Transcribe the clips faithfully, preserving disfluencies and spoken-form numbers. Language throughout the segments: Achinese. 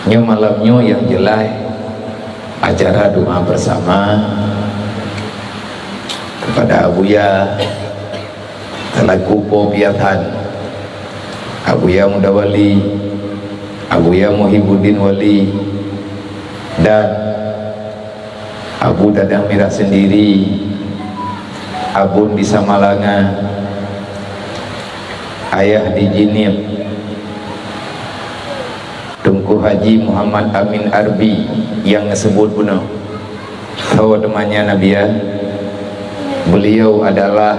Nyoe malam nyoe nyang jeulaih acara doa bersama kepada Abuya selaku po piasan, Abuya Muda Wali, Abuya Muhibuddin Wali, dan Abu Tanah Mirah sendiri, Abon di Samalanga, Ayah di Jeunieb, Teungku Haji Muhammad Amin Arbi nyang neuseubut bunoe. Tho teumanya Nabiya, beliau adalah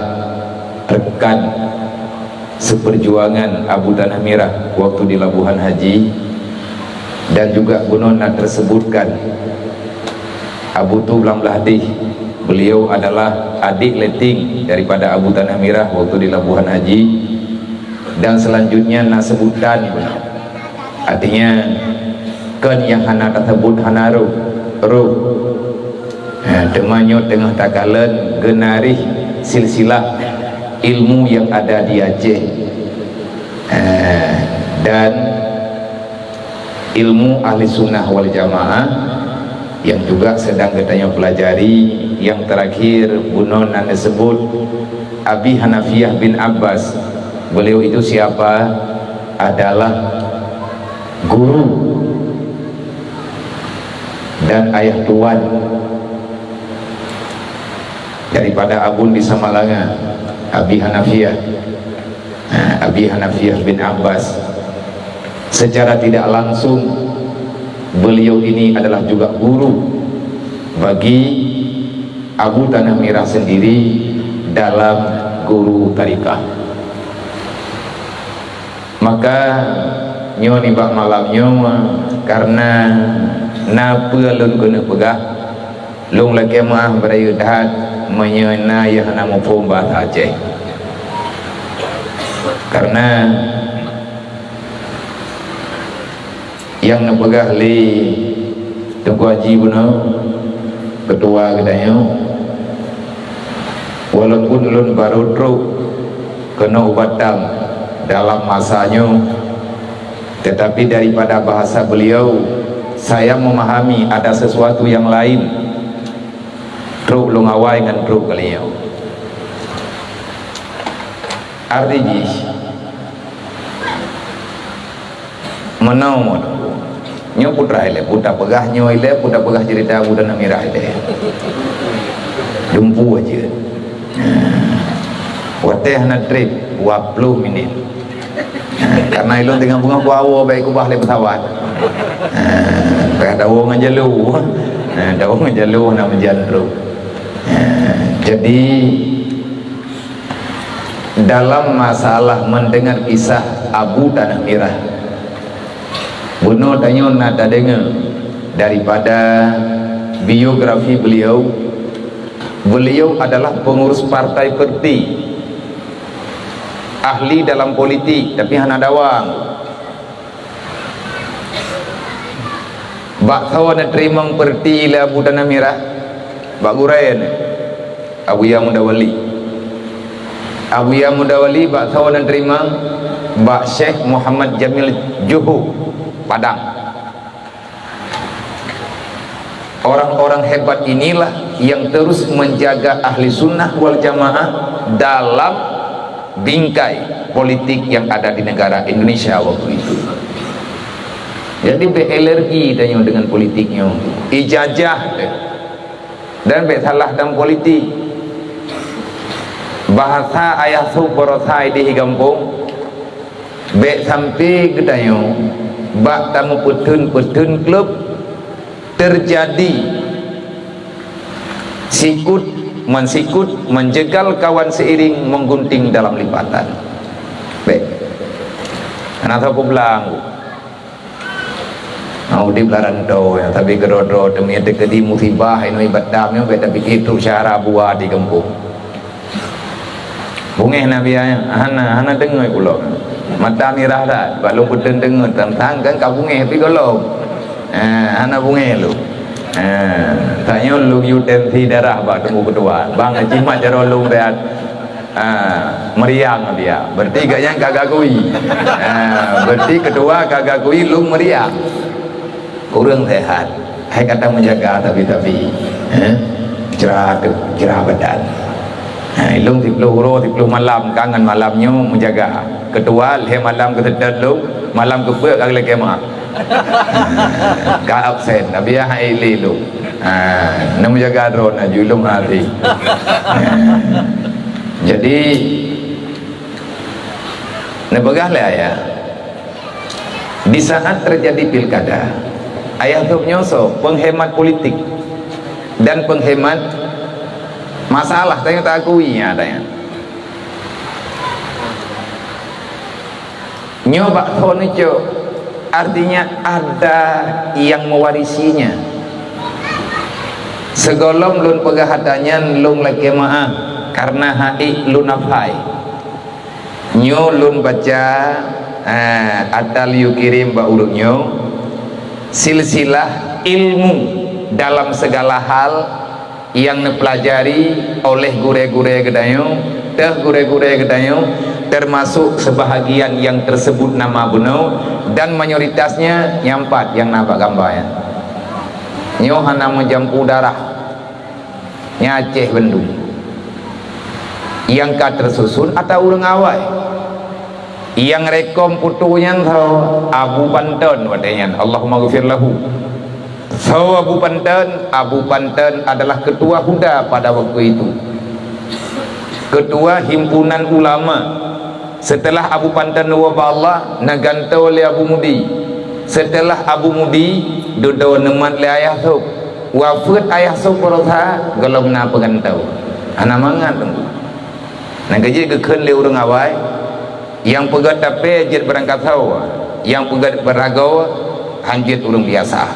rekan seperjuangan Abu Tanah Mirah waktu di Labuhan Haji, dan juga bunoe na tersebutkan Abu Tu Blang Blahdeh, beliau adalah adik leting daripada Abu Tanah Mirah waktu di Labuhan Haji, dan selanjutnya na sebutan. Artinya, kon nyang hana taseubut hana roh, roh. Ha, teuma nyoe teungoh takalon geunaréh silsilah ilmu nyang ada di Aceh. Ha, dan ilmu ahli sunnah wal jamaah yang juga sedang geutanyoe pelajari, yang terakhir bunoe na neuseubut Abi Hanafiyah bin Abbas. Beliau itu siapa? Adalah guru dan ayah tuan daripada Abon di Samalanga, Abi Hanafiyah. Nah, Abi Hanafiyah bin Abbas. Secara tidak langsung, beliau ini adalah juga guru bagi Abu Tanah Mirah sendiri dalam guru tarekat. Maka nyoe nibak malam nyoe, karena na peue lôn keuneuk peugah, lôn lakée meuáh beurayeuk that meunyoe na nyang hana muphom bahasa Aceh. Karena nyang neupeugah lé Teungku Haji bunoe, keutua geutanyoe, walaupun lôn barô trok keunoe u Batam dalam masa nyoe, tetapi daripada bahasa beliau, saya memahami ada sesuatu yang lain trok lôn awai ngon trok kali nyoe. Arti jih, meunoe, nyoe peue teuma ilée, peue tapeugah nyoe ilée, peue tapeugah ceurita Abu Tanah Mirah ilée. Dumpeue jeuet. Watée hana trép, dua ploh minit. Karena ilôn teungoh beungoh kuawoe bak kubah lé peusawat. Payah tawoe ngon jalô. Tawoe ngon jalô hana meujan trok. Jadi, dalam masalah mendengar kisah Abu Tanah Mirah, bunoe tanyoe na tadeungoe daripada biografi beliau. Beliau adalah pengurus partai Perti, ahli dalam politik, tapi hana dawang. Bak soe neuteurimong Perti lé Abu Tanah Mirah? Bak gurée nyan, Abuya Muda Wali. Abuya Muda Wali bak soe neuteurimong? Bak Syekh Muhammad Jamil Juhu, Padang. Orang-orang hebat inilah yang terus menjaga ahli sunnah wal jamaah dalam bingkai politik yang ada di negara Indonesia waktu itu. Jadi, bèk alergi tanyoe dengan politik nyoe. Ijajah deh. Dan bèk salah dan politik. Bahasa ayah su barosa di gampông, bèk sampai geutanyoe bak tameupeutheun-peutheun klub terjadi sikut mensikut, menjegal kawan seiring, menggunting dalam lipatan. Bèk. Hana sapeue blang. Nah, udép lam rantau, ya, tapi keudroe-droe teumé teukeudi musibah inoe ibadat nyoe, bèk tapike trok syara buah di gampông. Bungéh Nabi ayah, hana, hana deungoe pulo. Mata mirah that, bak lôn peuteun deungoe, tang-tang kan ka bungéh pi gohlom. Eh, hana bungéh lôn. Eh, tanyoe lôn yue tensi darah bak teungku ketua. Bang jimat jaroe lôn bèk, ah, meriang dia. Berarti gobnyan ka gakui. Ah, berarti ketua ka gakui lôn meriang. Kurang sehat. Hai kata menjaga tapi-tapi. Eh? Jera, jera badan. Ha, ilong siplôh uroe, siplôh malam, kangen malam nyoe menjaga. Ketua, lhèe malam keuseutôt lom, malam keupeuet ka lagèe mak. Ka absen, tapi ya hai ilé lom. Ha, na menjaga droe na ju lom hati. Ha. Jadi, neupeugah lé ayah, di saat terjadi pilkada, ayah trôk nyoe soe penghemat politik dan penghemat masalah, tanyoe ta akui nyan, tanyoe. Nyoe bak thon neucok, artinya ada yang mewarisinya. Sigohlom lôn peugah ata nyan lôn lakèe meu'ah, karena ha'ék lôn hafai. Nyoe lôn baca, eh, ata lôn kirim bak ureueng nyoe, silsilah ilmu dalam segala hal yang neupelajari oleh gurèe-gurèe geutanyoe, teuh gurèe-gurèe geutanyoe, termasuk sebahagian yang tersebut nama bunoe, dan mayoritasnya nyang pat nyang na bak gamba nyan. Nyoe hana meujampu darah. Nyan Aceh bandum. Nyang ka teususun ata ureueng awai. Nyang rekom photo nyan tho Abu Panton watèe nyan. Allahumma ghfir lahu. Tho Abu Panton, Abu Panton adalah ketua HUDA pada waktu itu. Ketua himpunan ulama. Seuteulah Abu Panton neuwoe bak Allah, neugantoe lé Abu Mudi. Seuteulah Abu Mudi, dudoe neumat lé Ayah Sop. Wafeuet Ayah Sop baroesa, gohlom na peugantoe. Hana mangat teungku. Nyang keujeuet geukheun lé ureueng awai, nyang peugöt tapè jeuet beurangkat sawoe, nyang peugöt beuragoe han jeuet ureueng biasa.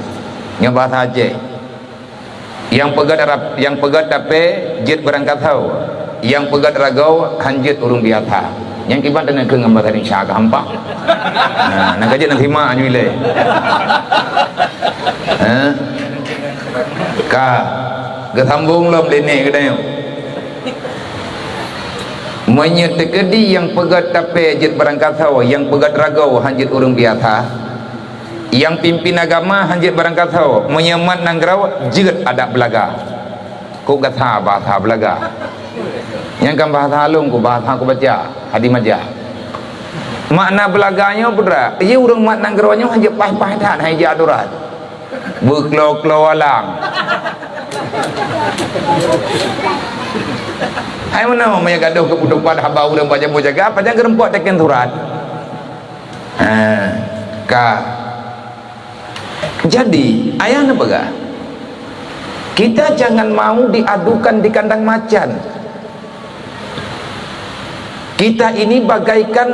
Nyoe bahasa Aceh. Nyang peugöt rap-, nyang peugöt tapè jeuet beurangkat sawoe, nyang peugöt ragoe han jeuet ureueng biasa. Nyang kiban teuneuk keu ngon bahasa Indonesia ka hampa. Nah, nyang ka jeuet nyang simak nyoe ilèe. Ha? Ka geusambong lom lé nèk geutanyoe. Meunyoe teukeudi nyang peugöt tapè jeuet beurangkat sawoe, nyang peugöt ragoe han jeuet ureueng biasa, nyang pimpin agama han jeuet beurangkat sawoe, meunyoe mat nanggroe jeuet adat beulaga. Kok gata bahasa beulaga? Nyang kan bahasa lôn, ku bahasa ku baca, hadi maja. Makna beulaga nyoe peue? Iya ureueng mat nanggroe nyoe han jeuet paih-paih that, han jeuet adorat. Beuklo-klo walang. Hai meunoe, meunyoe gadôh keu peuteupat haba ureueng pajan beujaga, pajan geureumpok teken surat. Ha, ka. Jadi, ayah neupeugah, kita jangan mau diadukan di kandang macan. Kita ini bagaikan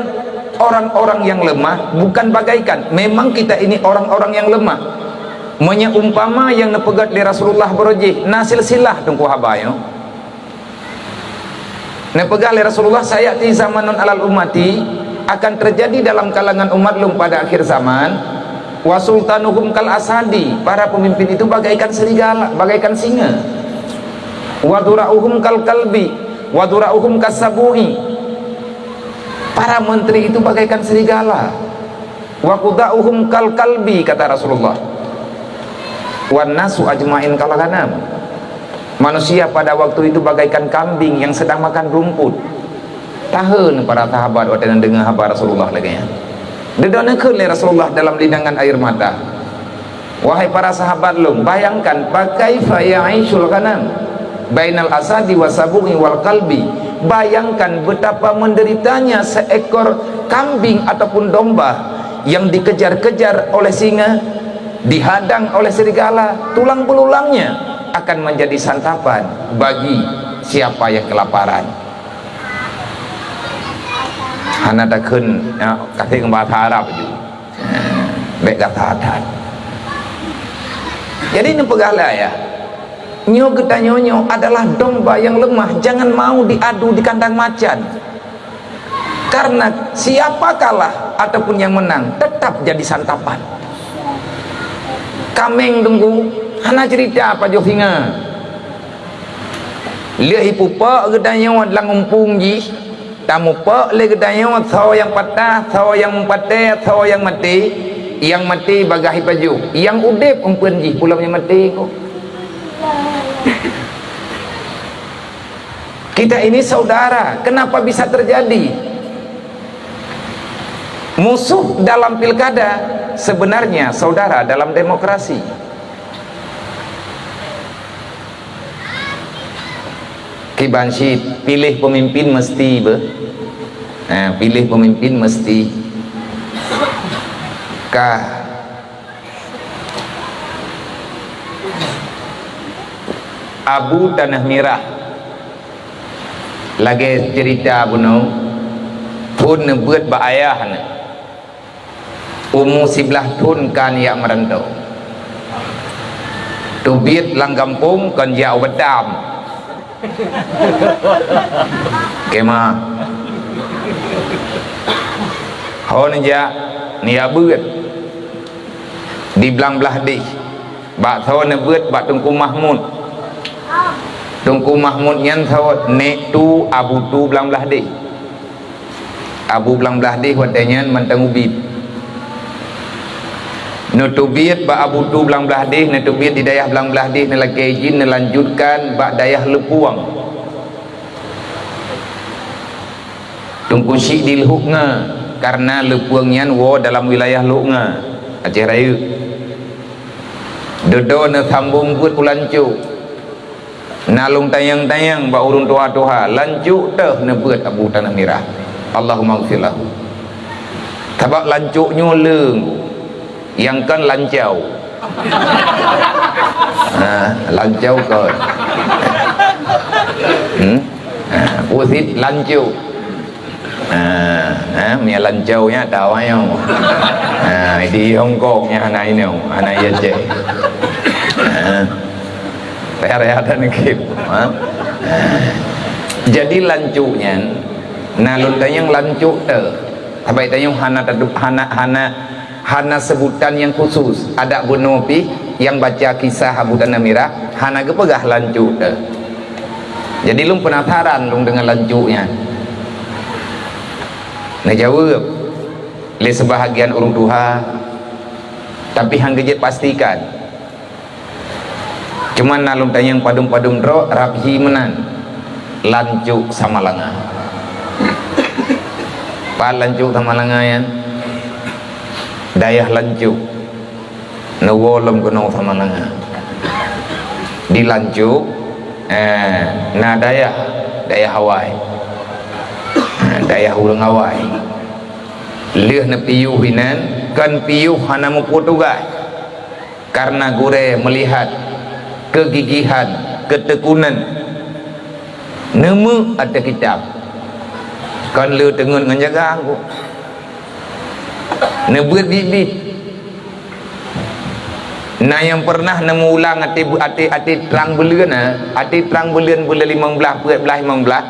orang-orang yang lemah, bukan bagaikan. Memang kita ini orang-orang yang lemah. Meunyoe umpama nyang neupeugöt lé Rasulullah baroe jih, na silsilah teungku haba nyoe. Neupeugah lé Rasulullah, "Sayati zamanun alal ummati," akan terjadi dalam kalangan umat lôn pada akhir zaman, "wa sultanuhum kal asadi," para pemimpin itu bagaikan serigala, bagaikan singa. "Wa dura'uhum kal kalbi, wa dura'uhum kas sabu'i." Para menteri itu bagaikan serigala. "Wa quda'uhum kal kalbi," kata Rasulullah. "Wan nasu ajma'in kal ghanam." Manusia pada waktu itu bagaikan kambing yang sedang makan rumput. Taheun para sahabat watèe neudeungoe haba Rasulullah lagèe nyan. Dudoe neukheun lé Rasulullah dalam linangan air mata. Wahai para sahabat lôn, bayangkan, "Fa kaifa ya'ishul ghanam bainal asadi wa sabu'i wal kalbi." Bayangkan betapa menderitanya seekor kambing ataupun domba yang dikejar-kejar oleh singa, dihadang oleh serigala, tulang belulangnya akan menjadi santapan bagi siapa yang kelaparan. Hana takheun, ya, ka seng bahasa Arab ju. Bèk gata that. Jadi neupeugah lé ayah, nyoe geutanyoe nyoe adalah domba yang lemah, jangan mau diadu di kandang macan. Karena siapa kalah ataupun yang menang tetap jadi santapan. Kaméng teungku hana cerita pajoh singa. Lheueh ipupok geutanyoe lam umpung jih, tamupok lé geutanyoe soe nyang patah, soe nyang meupatéh, soe nyang maté. Nyang maté bagaih pajoh, nyang udép eumpeuen jih pulom nyang maté ko. Kita ini saudara, kenapa bisa terjadi musuh dalam pilkada, sebenarnya saudara dalam demokrasi? Kiban cit, piléh peumimpin meuseuti beuh. Ha, piléh peumimpin meuseuti. Ka Abu Tanah Mirah, lagée ceurita bunoe, phon neubeuet bak ayah neuh. Umu siblaih thon ka neujak meuranto. Teubiet lam gampông kon jak u Batam. Kema. Ho neujak, neujak beuet di Blang Blahdeh. Bak tho neubeuet bak Teungku Mahmud. Teungku Mahmud nyan tho nek tu Abu Tu Blang Blahdeh. Abu Blang Blahdeh watée nyan mantong ubit. Neuteubiet bak Abu Tu Blang Blahdeh, neuteubiet di dayah Blang Blahdeh, neulakée jih neulanjutkan bak dayah Leupueng. Teungku Syik di Lhok Nga, karna Leupueng nyan woe dalam wilayah Lhok Nga, Aceh Rayeuk. Dudoe neusambong beuet u Lancok. Na lôn tanyong-tanyong bak ureuëng tuha-tuha, Lancok teuh neubeuet Abu Tanah Mirah. Allahumma ghfir lahu. Sabab Lancok nyoe leueng, nyang kon Lancau. Ha, Lancau kon. Hmm? Ha, pusat Lancok. Ha, ha, meunyo Lancau nyan tahu ayong. Ha, di Hong Kong nyan hana inoe, hana iya cek. Ha. Raya-raya dan kip. Ha. Jadi Lancok nyan, na lôn tanyong Lancok teuh. Sabai tanyong hana tadu-, hana, hana, hana sebutan nyang khusus. Adak bunoe pih nyang baca kisah Abu Tanah Mirah hana geupeugah Lancok teuh. Jadi lôn penasaran lôn deungon Lancok nyan. Neujaweueb lé seubahagian ureuëng tuha, tapi han geujeuet pastikan. Cuma na lôn tanyong padum-padum droe, rab hi meunan, Lancok Samalanga. Pat Lancok Samalanga nyan? Dayah Lancok. Neuwoe lom keunoe Samalanga. Di Lancok, eh, na dayah, dayah awai. Dayah ureuëng awai. Lheueh neupiôh inan, kon piôh hana mupeue tugaih. Karena gurée meulihat keugigihan, keutekunan, neumeuk ateueh kitab. Kon le teungeut ngon jaga anggô. Neubeuet biet-biet. Na nyang peureunah neumeuulang até, até, até trang buleuen, até trang buleuen, buleuen limong blaih, peuet blaih, limong blaih,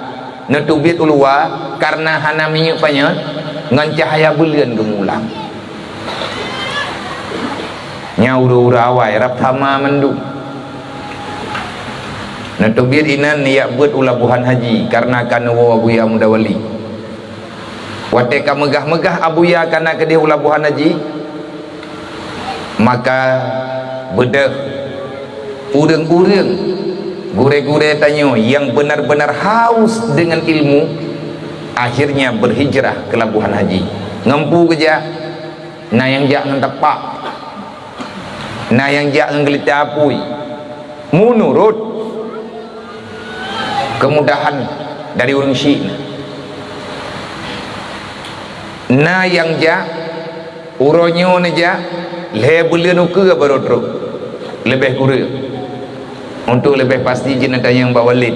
neuteubiet u luwa, kareuna hana minyeuk panyöt, ngon cahya buleuen geumeuulang. Nyan ureuëng-ureuëng awai rab sama mandum. Neuteubiet inan neujak beuet u Labuhan Haji, kareuna ka neuwoe Abuya Mudawali. Watée ka meugah-meugah Abuya ka na keudeh u Labuhan Haji, maka beudôh ureuëng-ureuëng, gurée-gurée tanyoe nyang beunar-beunar haus deungon ilmu, akhirnya berhijrah ke Labuhan Haji. Ngon peue geujak? Na nyang jak ngon tapak, na nyang jak ngon geulita apui, meunurot keumudahan dari ureuëng syik. Na nyang jak, uroe nyoe neujak, lhée buleuen ukeue barô trok, leubeh kureueng. Untuk leubeh pasti jeuet neutanyong bak Walid.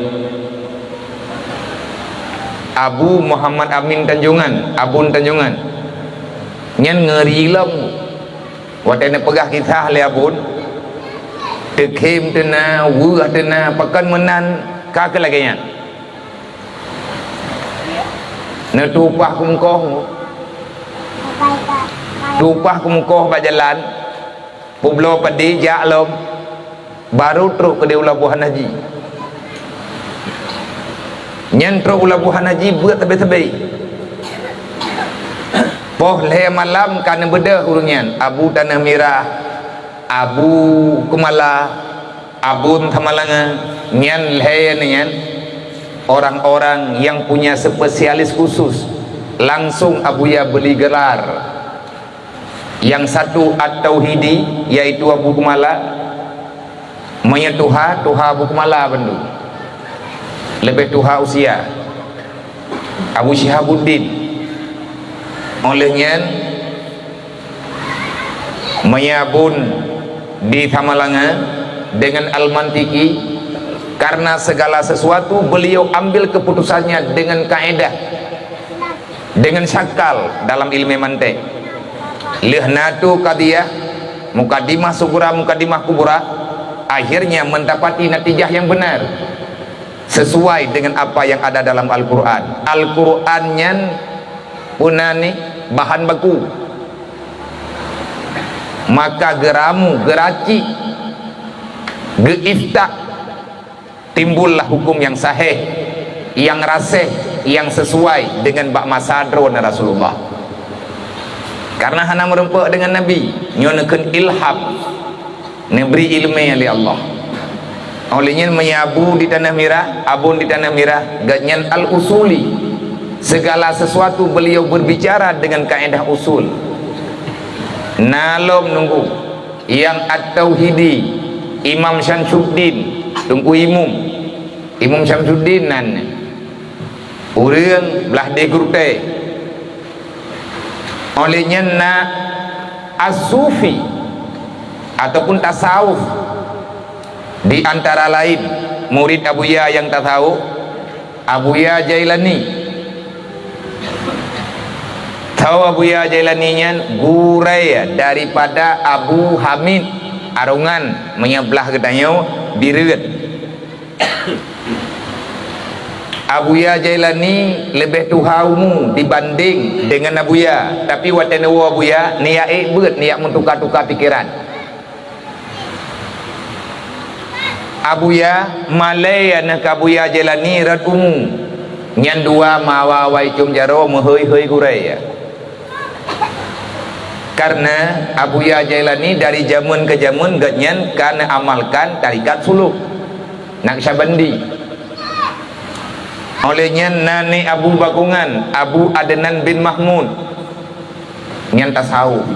Abu Muhammad Amin Tanjongan, Abon Tanjongan, nyan ngeuri lom. Watée neupeugah kisah lé Abon, teukhém teuna, weueh teuna, pakon meunan ka keu lagée nyan. Neutupah keumeukoh, tupah keumeukoh bak jalan, peubloe padé jak lom, barô trok keudeh u Labuhan Haji. Nyan trok u Labuhan Haji beuet sabe-sabe. Poh lhèe malam ka neubeudôh ureueng nyan, Abu Taneuh Mirah, Abu Keumala, Abon Samalanga, nyan lhèe nyan orang-orang yang punya spesialis khusus. Langsung Abuya beuli gelar. Yang satu At-Tauhidi, yaitu Abu Keumala. Meunyoe tuha, tuha Abu Keumala bandum. Leubeh tuha usia. Abu Syihabuddin. Oleh nyan, meunyoe Abon di Samalanga dengan Al-Mantiki, karena segala sesuatu beliau ambil keputusannya dengan kaedah, dengan syakal dalam ilmu mantek. Lheueh na tu qadiyah, mukadimah sughra, mukadimah kubra, akhirnya mendapati natijah yang benar, sesuai dengan apa yang ada dalam Al-Quran. Al-Quran nyan peue nan, bahan baku. Maka geuramu, geuracik, geuiftah, timbullah hukum yang sahih, yang rasih, yang sesuai dengan bak masa droe Rasulullah. Karena hana meureumpok dengan Nabi, nyoe neukheun ilham, neubri ileumèe lé Allah. Oleh nyan, meunyoe Abu di Tanah Mirah, Abon di Tanah Mirah, gobnyan al-usuli. Segala sesuatu beliau berbicara dengan kaedah usul. Na lom nunggu. Nyang At-Tauhidi, Imam Syamsuddin, Teungku Imum. Imum Syamsuddin nan ureueng blah deh Gurutèe. Oleh nyan na as-sufi ataupun tasawuf, di antara lain murid Abuya nyang tasawuf, Abuya Jailani. Tho Abuya Jailani nyan gurèe daripada Abu Hamid Arungan, meunyoe blah geutanyoe Bireuen. Abuya Jailani leubeh tuha umu dibandeng dengan Abuya, tapi watèe neuwoe Abuya, neujak ék beuet, neujak meutuka-tuka pikeran. Abuya malèe aneuk Abuya Jailani rot umu, nyan dua meuawa-awai com jaroe meuhôi-hôi gurèe. Karena Abuya Jailani dari jameun keu jameun gobnyan ka neuamalkan tarekat suluk Naqsyabandi. Oleh nyan na ni Abu Bakungan, Abu Adnan bin Mahmud, nyan tasawuf.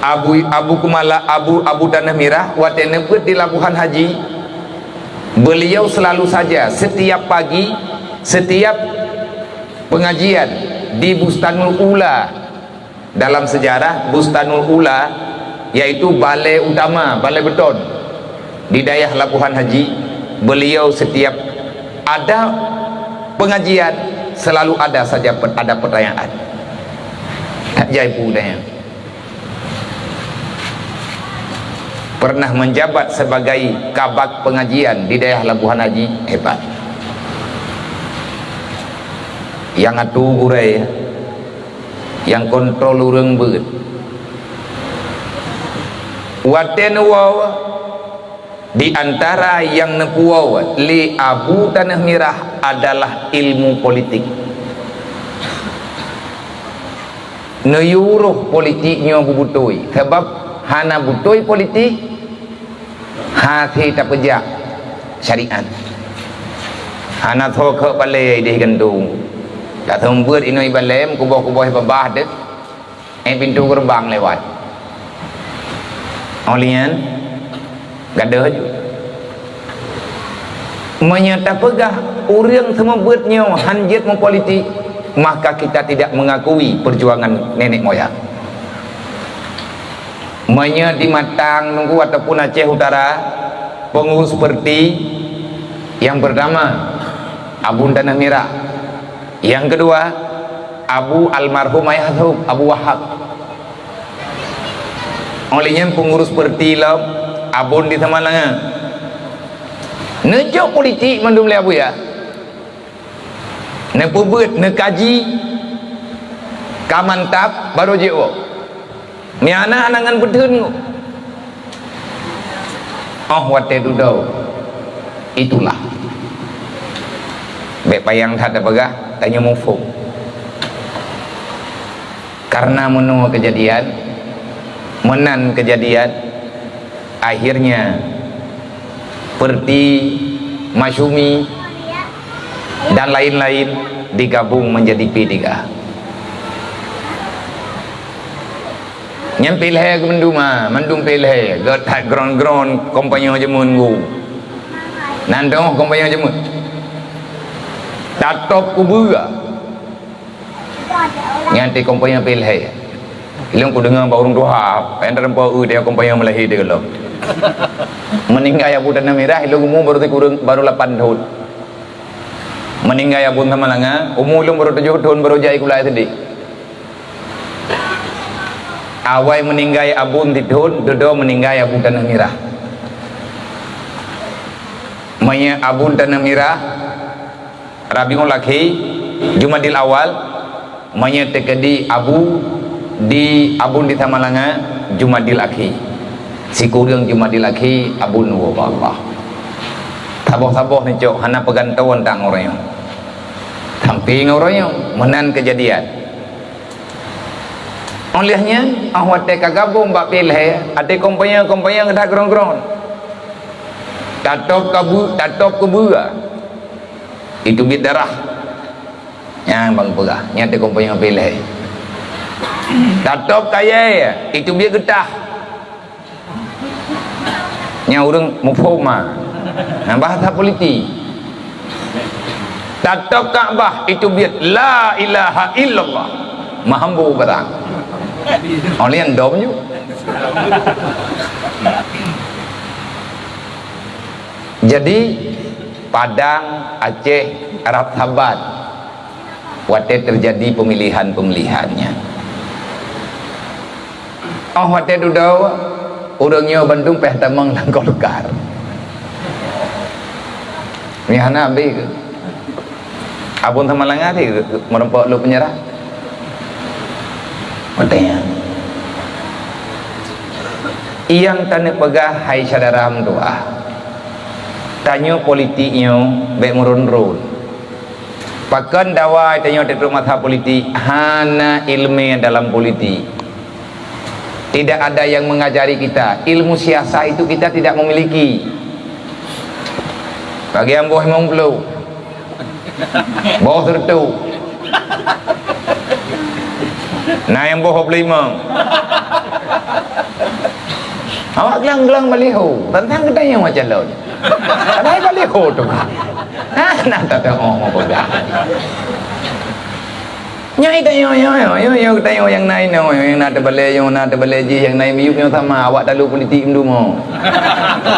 Abu, Abu Kumala, Abu, Abu Tanah Mirah, watèe neupeuet di Labuhan Haji, beliau selalu saja setiap pagi, setiap pengajian di Bustanul Ula. Dalam sejarah, Bustanul Ula, yaitu balai utama, balai beton di dayah Labuhan Haji, beliau setiap ada pengajian, selalu ada saja pe-, ada pertanyaan. That jai peue nyan. Pernah menjabat sebagai kabag pengajian di dayah Labuhan Haji, hebat. Nyang atu gurèe, nyang kontrol ureueng beuet. Watèe neuwoe, di antara nyang neupeuwoe lé Abu Tanah Mirah adalah ilmu politik. Neuyue roh politik nyoe beubeutôi, sabab hana beutôi politik, hase tapeujak syariat. Hana tho kheuk balèe idéh gantong. Dak seumeubeuet inoe ibalèe, meukuboh-kuboh babah deuh, eh, pintoe geureubang lewat. Óh lheueh nyan, gadôh aju. Meunyoe tapeugah ureueng seumeubeuet nyoe han jeuet meupolitik, maka kita tidak mengakui perjuangan nenek moyang. Meunyoe di Matang Nunggu ataupun Aceh Utara, pengurus seperti yang pertama, Abon Tanah Mirah. Yang kedua, Abu almarhum Ayah Thub, Abu Wahab. Óh lheueh nyan pengurus seperti lom, Abon di Samalanga. Neujok politik mandum lé Abuya. Neupeubuet, neukaji, ka mantap, baru jiwoe. Miana angan beudeun. Óh watèe dudoe, itulah. Bèk payang that tapeugah, tanyoe muphom. Karena meunoe keujadian, meunan keujadian, akhirnya Perti, Masyumi, dan lain-lain digabung menjadi P tiga. Nyan P lhèe keu mandum, ah, mandum P lhèe, gèt that gron-gron kompanyong jameun gu. Nan dong kompanyong jameun. Tatôb kubu. Nyan di kompanyong P lhèe. Ilôn kudeungö bak ureueng tuha, nyang teurimong eu di kompanyong Meulahi di gohlom. Meuninggai Abu Tanah Mirah, ilôn umu baru sikureueng, baru lapan thôn. Meuninggai Abon Samalanga, umu lôn baru tujoh thôn, baru jak sikula SD. Awai meuninggai Abon sithôn, dudoe meuninggai Abu Tanah Mirah. Meunyo Abon Tanah Mirah, Rabiul Akhir, Jumadil Awal, meunyo teukeudi Abu di Abon di Samalanga, Jumadil Akhir. Sikureueng Jumadil Akhir, Abon woe bak Allah. Saboh-saboh neucok, hana peugantoe ngon ureueng nyoe. Sampé ngon ureueng nyoe, meunan keujadian. Óh lheueh nyan, óh watèe ka gabong bak P lhèe, até kompanyong-kompanyong that gron-gron. Tatôb kabu-, tatôb kubu, itu biet darah. Nyan ban peugah, nyan até kompanyong P lhèe. Tatôb kayèe, itu biet geutah. Nyan ureueng muphom, ma. Nyan bahasa politik. Tatôb Ka'bah itu biet la ilaha illallah. Meuhambo barang. Óh lheueh nyan dom ju. Jadi, Padang, Aceh, rab saban watèe teujadi peumilihan-peumilihan nyan. Óh watèe dudoe, ureueng nyoe bandum pèh tamong lam Golkar. Nyan hana abéh keuh. Abon Samalanga di meureumpok lôn peunyerah. Watèe nyan. Nyang taneuk peugah, hai syedara meutuah, tanyoe politik nyoe bèk meuron-ron. Pakon dawa tanyoe teutrok masa politik, hana ileumèe dalam politik. Tidak ada yang mengajari kita. Ilmu siasah itu kita tidak memiliki. Bagi nyang boh limong ploh, boh sireutoh, na nyang boh dua ploh limong. Awak glang-glang baliho, tantang geutanyoe calon. Padahai baliho tu kan. Nah, nah, tantang oh, mau peugah. Nyoe tanyoe, nyoe, nyoe, nyoe, nyoe geutanyoe nyang na inoe, nyang na teubalèe nyoe, na teubalèe jih, nyang na miyueb nyoe sama, awak talu politik meudumô.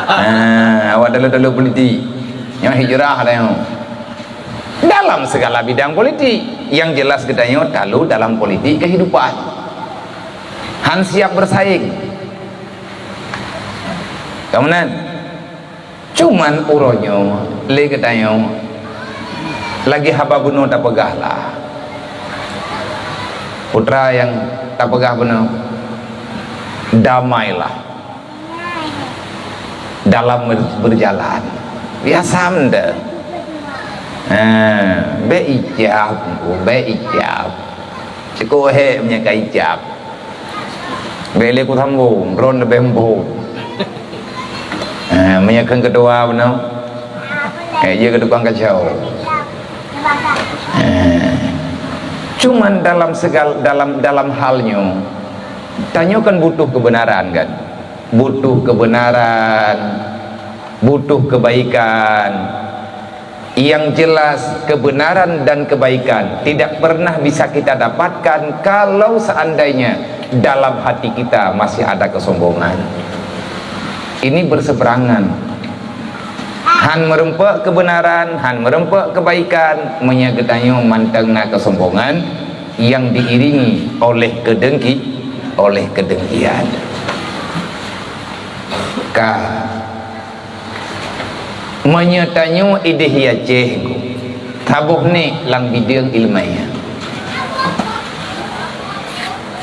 Ha, awak talu-talu politik. Nyoe hijrah tanyoe. Dalam segala bidang politik, yang jelas geutanyoe talu dalam politik kehidupan. Han siap bersaing. Kamu nan? Cuman uroe nyoe lé geutanyoe lagèe haba bunoe tapeugah lah. Putra nyang tapeugah bunoe, damailah dalam ber-, berjalan. Biasa meuntèe. Ha, bèk icab, bèk icab. Cukôp hék meunyo ka icab. Bèk lé kusambông, droen leubeh muphom. Eh, meunyo kheun keudua bunoe, eh, jeuet keu tukang kacau. Eh, cuman dalam segal-, dalam, dalam hal nyoe, tanyoe kan butuh keubeunaran kan? Butuh keubeunaran, butuh keubaikan. Yang jelas, keubeunaran dan keubaikan tidak pernah bisa kita dapatkan kalau seandainya dalam hati kita masih ada keusombongan. Ini bersebrangan. Han meureumpok keubeunaran, han meureumpok keubaikan, meunyo geutanyoe mantong na keusombongan yang diiringi oleh keudengki-, oleh keudengkian. Ka Meunyoe tanyoe idéh i Aceh, saboh nèk lam bideueng ileumèe.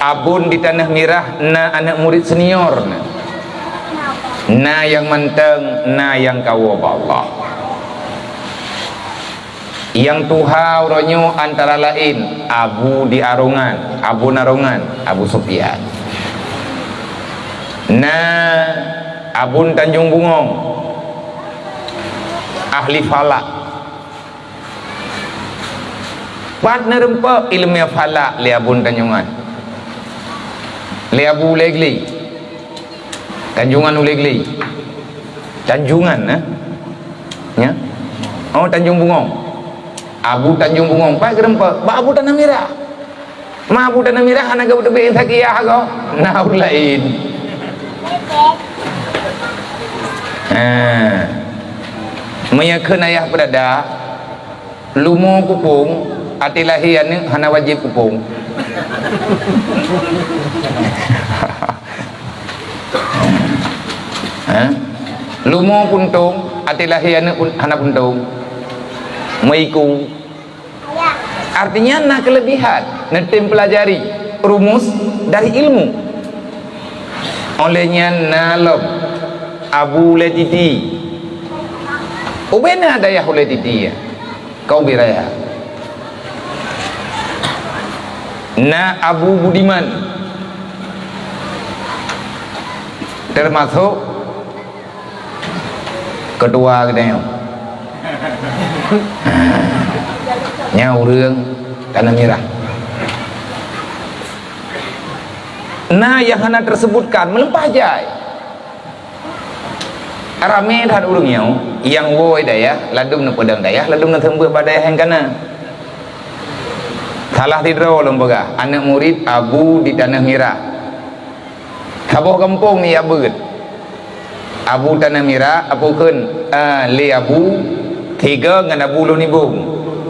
Abon di Taneuh Mirah na aneuk murit senior na. Na nyang mantong, na nyang kawoe bak Allah. Nyang tuha uroe nyoe antara laén Abu di Arongan, Abu Narongan, Abu Sufyan. Na Abun Tanjung Bungong, ahli falak. Pat neureumpok ileumèe falak lé Abun Tanjongan. Lé Abu Ulèe Glé. Tanjongan Ulèe Glé. Tanjongan, eh? Nya? Oh, Tanjung Bungong. Abu Tanjung Bungong, pat geureumpok bak Abu Tanah Mirah. Ma Abu Tanah Mirah hana geuteubiet sakiah ko. Na ureueng laén. Ha. Meunyo kheun ayah peudada, lumo kupông, até lahé aneuk hana wajéb kupông. Ha? Lumo puntông, até lahé aneuk pun hana puntông. Meuiku. Artinya na kelebihan, neutem pelajari rumus dari ilmu. Oleh nyan na lom Abu Ulèe Titi. Ubé na dayah Ulèe Titi ya. Kau ubé raya. Na Abu Budiman. Termasuk ketua geutanyoe. Nyan ureueng Tanah Mirah. Na nyang hana teusebutkan, meuleumpah jai. Ramé that ureueng nyoe nyang woe dayah, ladôm neupeudong dayah, ladôm neuseumeubeuet bak dayah nyang kana. Salah sidroe lôn peugah, aneuk murit Abu di Tanah Mirah. Saboh gampông neujak beuet. Abu Tanah Mirah, Abu kheun, eh, lé Abu, sigoe ngon Abu Lôn Ibong.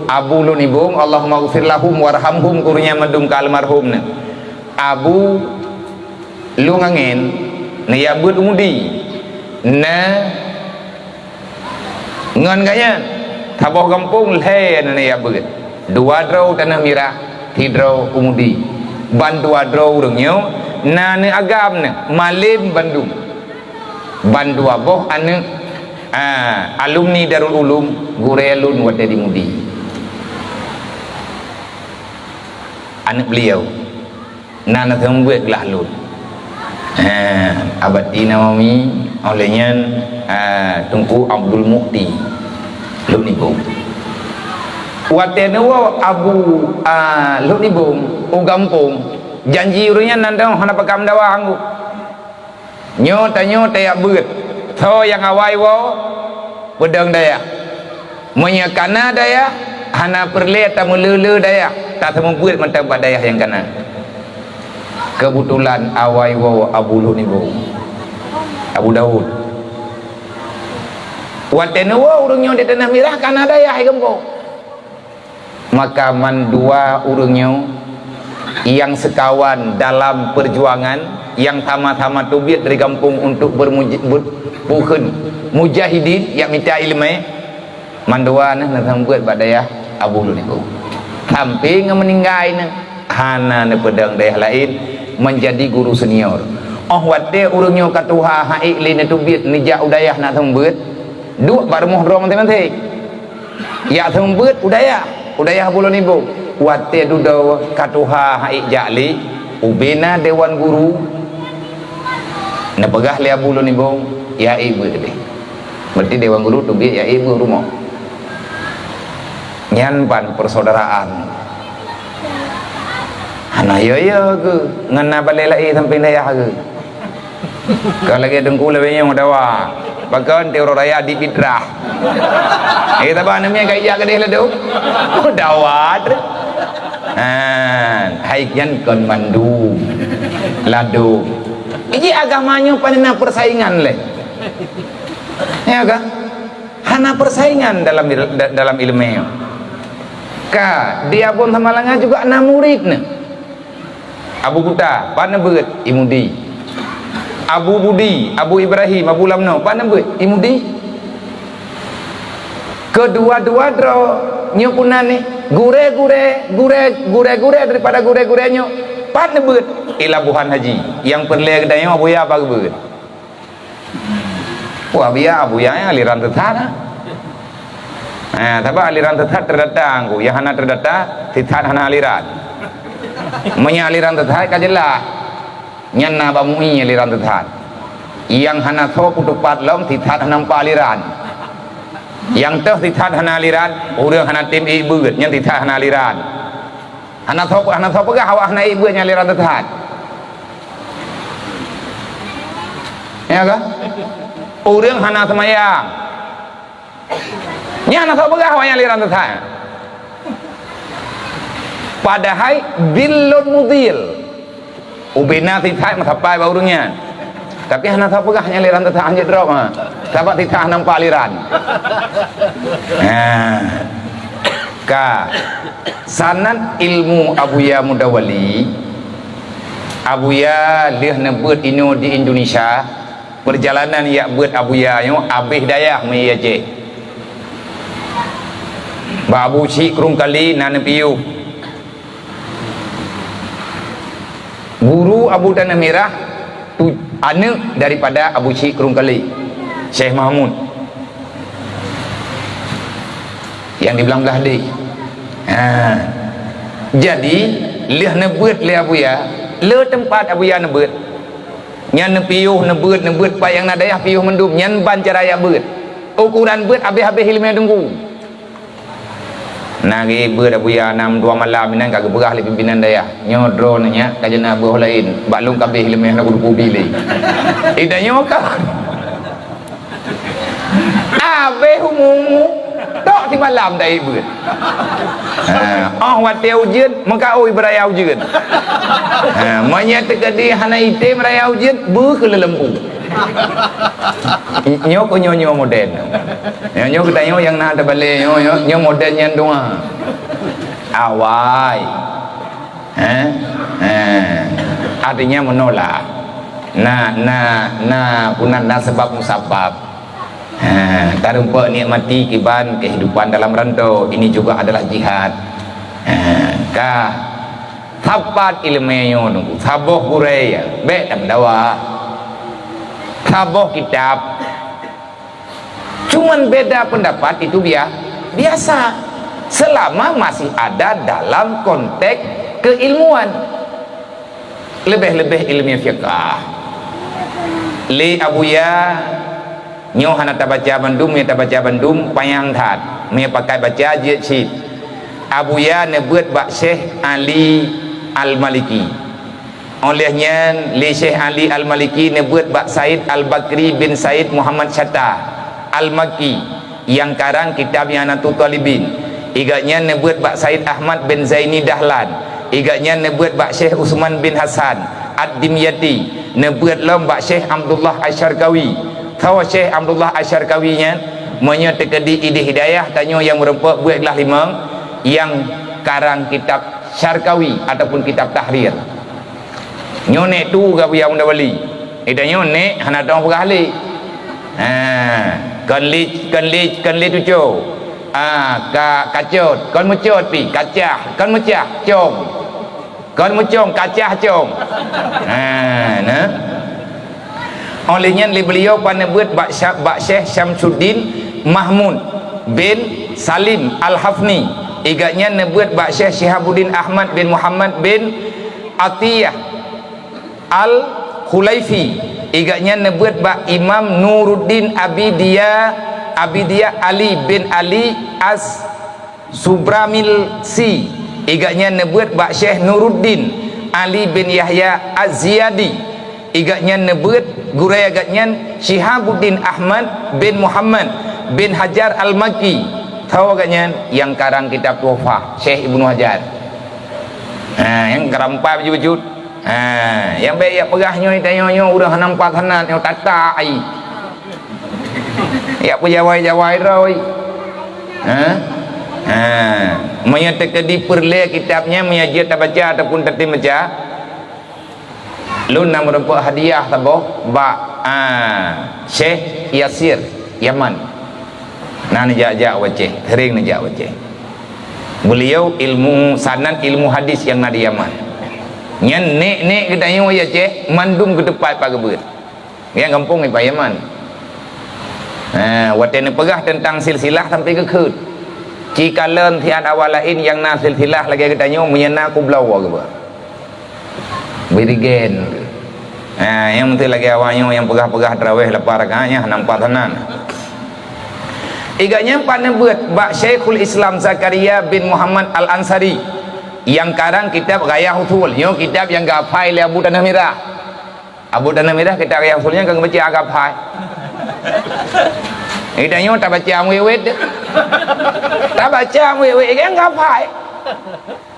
Abu Lôn Ibong, Allahumma ghfir lahum warhamhum, keu ureueng nyan mandum ka almarhum nyan. Abu Lôn Angén, neujak beuet u Mudi. Na Ngon gobnyan, saboh gampông lhèe na neujak beuet. Dua droe u Tanah Mirah, sidroe u Mudi. Ban dua droe ureueng nyoe na aneuk agam nyan, malém bandum. Ban dua boh aneuk, a, alumni Darul Ulum, gurèe lôn watèe di Mudi. Aneuk beliau. Na neuseumeubeuet glah lôn. Ha, Abati Nawawi, óh lheueh nyan, ha, Teungku Abdul Mukti, Lhok Nibong. Watèe neuwoe Abu, a, Lhok Nibong u gampông, janji ureueng nyan nan dong hana pakam dawa anggô. Nyoe tanyoe tajak beuet, soe nyang awai woe, peudong dayah. Meunyoe kana dayah, hana peureulèe tameulé-lé dayah, taseumeubeuet mantong bak dayah nyang kana. Keubeutulan awai woe Abu Lhok Nibong, Abu Daud. Watèe neuwoe ureueng nyoe di Tanah Mirah, kana dayah di gampông. Maka mandua ureueng nyoe nyang seukawan dalam peujuangan, nyang sama-sama teubiet dari gampông untuk bermuj-, ber-, peue kheun, mujahidin, nyang mita ileumèe, mandua nyan neuseumeubeuet bak dayah Abu Lhok Nibong. Sampoe ngon meuninggai nyan, hana neupeudong dayah laén, menjadi guru senior. Óh watèe ureueng nyoe ka tuha, han ék lé neuteubiet neujak u dayah neuseumeubeuet, duek bak rumoh droe maséng-maséng. Jak seumeubeuet u dayah, u dayah Abu Lhok Nibong. Watèe dudoe ka tuha han ék jak lé, ubé na dewan guru. Neupeugah lé Abu Lhok Nibong, jak ék beuet deh. Berarti dewan guru teubiet jak ék beuet rumoh. Nyan ban persaudaraan. Hana yo-yo geuh, ngon na balèe laén sampéng dayah geuh. Ka lagèe teungku leubeh nyang dawa. Pakon ti uroe raya di fitrah. Eh, taba aneuk miet ka ijak keudeh ladôm. Dawa treuk. Ha, hai nyan kon mandum. Ladôm. Iji agama nyoe pane na persaingan lé. Ya kan? Hana persaingan dalam il-, da-, dalam ileumèe. Ka, di Abon Samalanga juga na murid nyan. Abu Kuta, pat neubeuet, i Mudi. Abu Budi, Abu Ibrahim, Abu Lamno, pat neubeuet, i Mudi. Keudua-dua droe nyoe puna nih, gurèe-gurèe, gurèe, gurèe-gurèe daripada gurèe-gurèe nyoe, pat neubeuet, i Labuhan Haji. Nyang peureulèe geutanyoe Abuya pat geubeuet. Wah, Abuya, Abuya nyang aliran sesat, ha? Ha, sabab aliran sesat terdata, nyang hana terdata, sesat hana aliran. Meunyoe aliran sesat ka jeulaih, nyan na bak MUI aliran sesat. Nyang hana soe peutupat lom, sesat hana nampak aliran. Nyang toh sesat hana aliran, ureuëng hana tem ék beuet, nyan sesat hana aliran. Hana soe, hana soe peugah awak hana ék beuet nyang aliran sesat. Ya kah? Ureuëng hana seumayang, nyan hana soe peugah awak nyan aliran sesat. Padahai dhillun mudhill. Ubena sesat meusapai bak ureuëng nyan. Tapi hana soe peugah nyan aliran sesat, hanjeuet drop, ha. Sabab sesat hana nampak aliran. Ha. Ka. Sanad ilmu Abuya Mudawali. Abuya lheueh neubeuet inoe di Indonesia. Peurjalanan jak beuet Abuya nyoe abéh dayah meuié Aceh. Bak Abu Syik Krueng Kali na neupiôh. Guru Abu Taneuh Mirah tu aneuëk daripada Abu Syik Krueng Kali, Syekh Mahmud, nyang di blang-blang deh. Ha. Jadi, lheueh neubeuet lé Abuya, le teumpat Abuya neubeuet. Nyan neupiôh, neubeuet, neubeuet, pat nyang na dayah piôh mandum, nyan ban cara jak beuet. Ukoran beuet abéh-abéh ileumèe teungku. Na geubeuet Abuya nam dua malam inan ka geupeugah lé pimpinan dayah, "Nyoe droeneuh nyak ka jeunah beuh laén, bak lôn ka abéh ileumèe hana kutupeue bi lé." Ida nyoe ka. Abéh umu-umu, tok simalam taék beuet. Ha, óh watèe ujeuen, meukaôi beuraya ujeuen. Ha, meunyoe teukeudi hana item raya ujeuen, beuh keu leuleumpu. Nyoe keuh nyoe-nyoe modern. Nyoe, nyoe geutanyoe nyang na tabalée, nyoe, nyoe, nyoe modern nyan doa. Awai. Eh? Eh. Artinya menolak. Na, na, na, puna na sebab musabab. Ha, tarumpok nikmati kiban kehidupan dalam rantau. Ini juga adalah jihad. Ha, ka sapat ileumèe nyoe nunggu. Saboh gurèe ya. Bèk tameudawa. Saboh kitab. Cuman beda pendapat itu bia-, biasa. Selama masih ada dalam konteks keilmuan. Leubeh-leubeh ileumèe fiqah. Lé Abuya, nyoe hana tabaca bandum, meunyoe tabaca bandum, panyang that. Meunyoe pakat baca, jeuet cit. Abuya neubeuet bak Syekh Ali Al-Maliki. Óh lheueh nyan, lé Syekh Ali Al-Maliki neubeuet bak Said Al-Bakri bin Said Muhammad Syatta Al-Makki. Nyang karang kitab I'anatut Thalibin. Igat nyan neubeuet bak Said Ahmad bin Zaini Dahlan. Igat nyan neubeuet bak Syekh Utsman bin Hasan Ad-Dimyati. Neubeuet lom bak Syekh Abdullah Asy-Syarqawi. Tho Syekh Abdullah Asy-Syarqawi nyan, meunyoe teukeudi idéh hidayah tanyoe nyang meurumpok beuet glah limong, nyang karang kitab Syarqawi ataupun kitab Tahrir. Nyoe nèk tu geuh Abuya Mudawali. Ida nyoe nèk hana tong peugah lé. Ha, kon lé, kon lé, kon lé tuco. Ah, ka, kacot, kon meucot pi, kacah, kon meucah, com. Kon meucom, kacah com. Ha, na. Óh lheueh nyan lé beuliau paneubeuet bak Sya-, bak Syekh Syamsuddin Mahmud bin Salim Al-Hafni. Igat nyan neubeuet bak Syekh Syihabuddin Ahmad bin Muhammad bin Atiyah Al-Khulaifi. Igat nyan neubeuet bak Imam Nuruddin Abi Diya, Abi Diya Ali bin Ali As-Subramilsi. Igat nyan neubeuet bak Syekh Nuruddin Ali bin Yahya Az-Ziyadi. Igat nyan neubeuet gurèe igat nyan Syihabuddin Ahmad bin Muhammad bin Hajar Al-Makki. Tho igat nyan nyang karang kitab Tuhfah, Syekh Ibnu Hajar. Ha, nyang karang empat bacut-bacut. Ha, nyang bèk jak peugah nyoe, tanyoe nyoe ureueng hana nampak sanad nyoe tata ai. Jak peujawai-jawai droe. Ha? Ha. Meunyoe teukeudi peureulèe kitab nyan, meunyoe jeuet tabaca ataupun tatem baca, lôn na meurumpok hadiah saboh bak, ah, Syekh Yasir, Yaman. Na neujak-jak u Aceh, sering neujak u Aceh. Beliau ilmu sanad, ilmu hadis nyang na di Yaman. Nyan nèk-nèk geutanyoe u Aceh, mandum geuteupat pat geubeuet. Nyang gampông i Yaman. Ha, watèe neupeugah teuntang silsilah sampai geukheun. Ci kalon siat awak laén nyang na silsilah lagée geutanyoe, meunyoe na kubloe geuba. Birigen. Ha, nyang meusti lagée awak nyoe nyang peugah-peugah tarawih lapan rakaat nyan hana meupat sanan. Iga nyan pat neubeuet bak Syekhul Islam Zakaria bin Muhammad Al-Ansari nyang karang kitab Ghayah Usul. Nyoe kitab nyang geuhafai lé Abu Tanah Mirah. Abu Tanah Mirah kitab Ghayah Usul nyan ka geubaca agak hai. Geutanyoe tabaca wet-wet. Tabaca wet-wet kan geuhafai.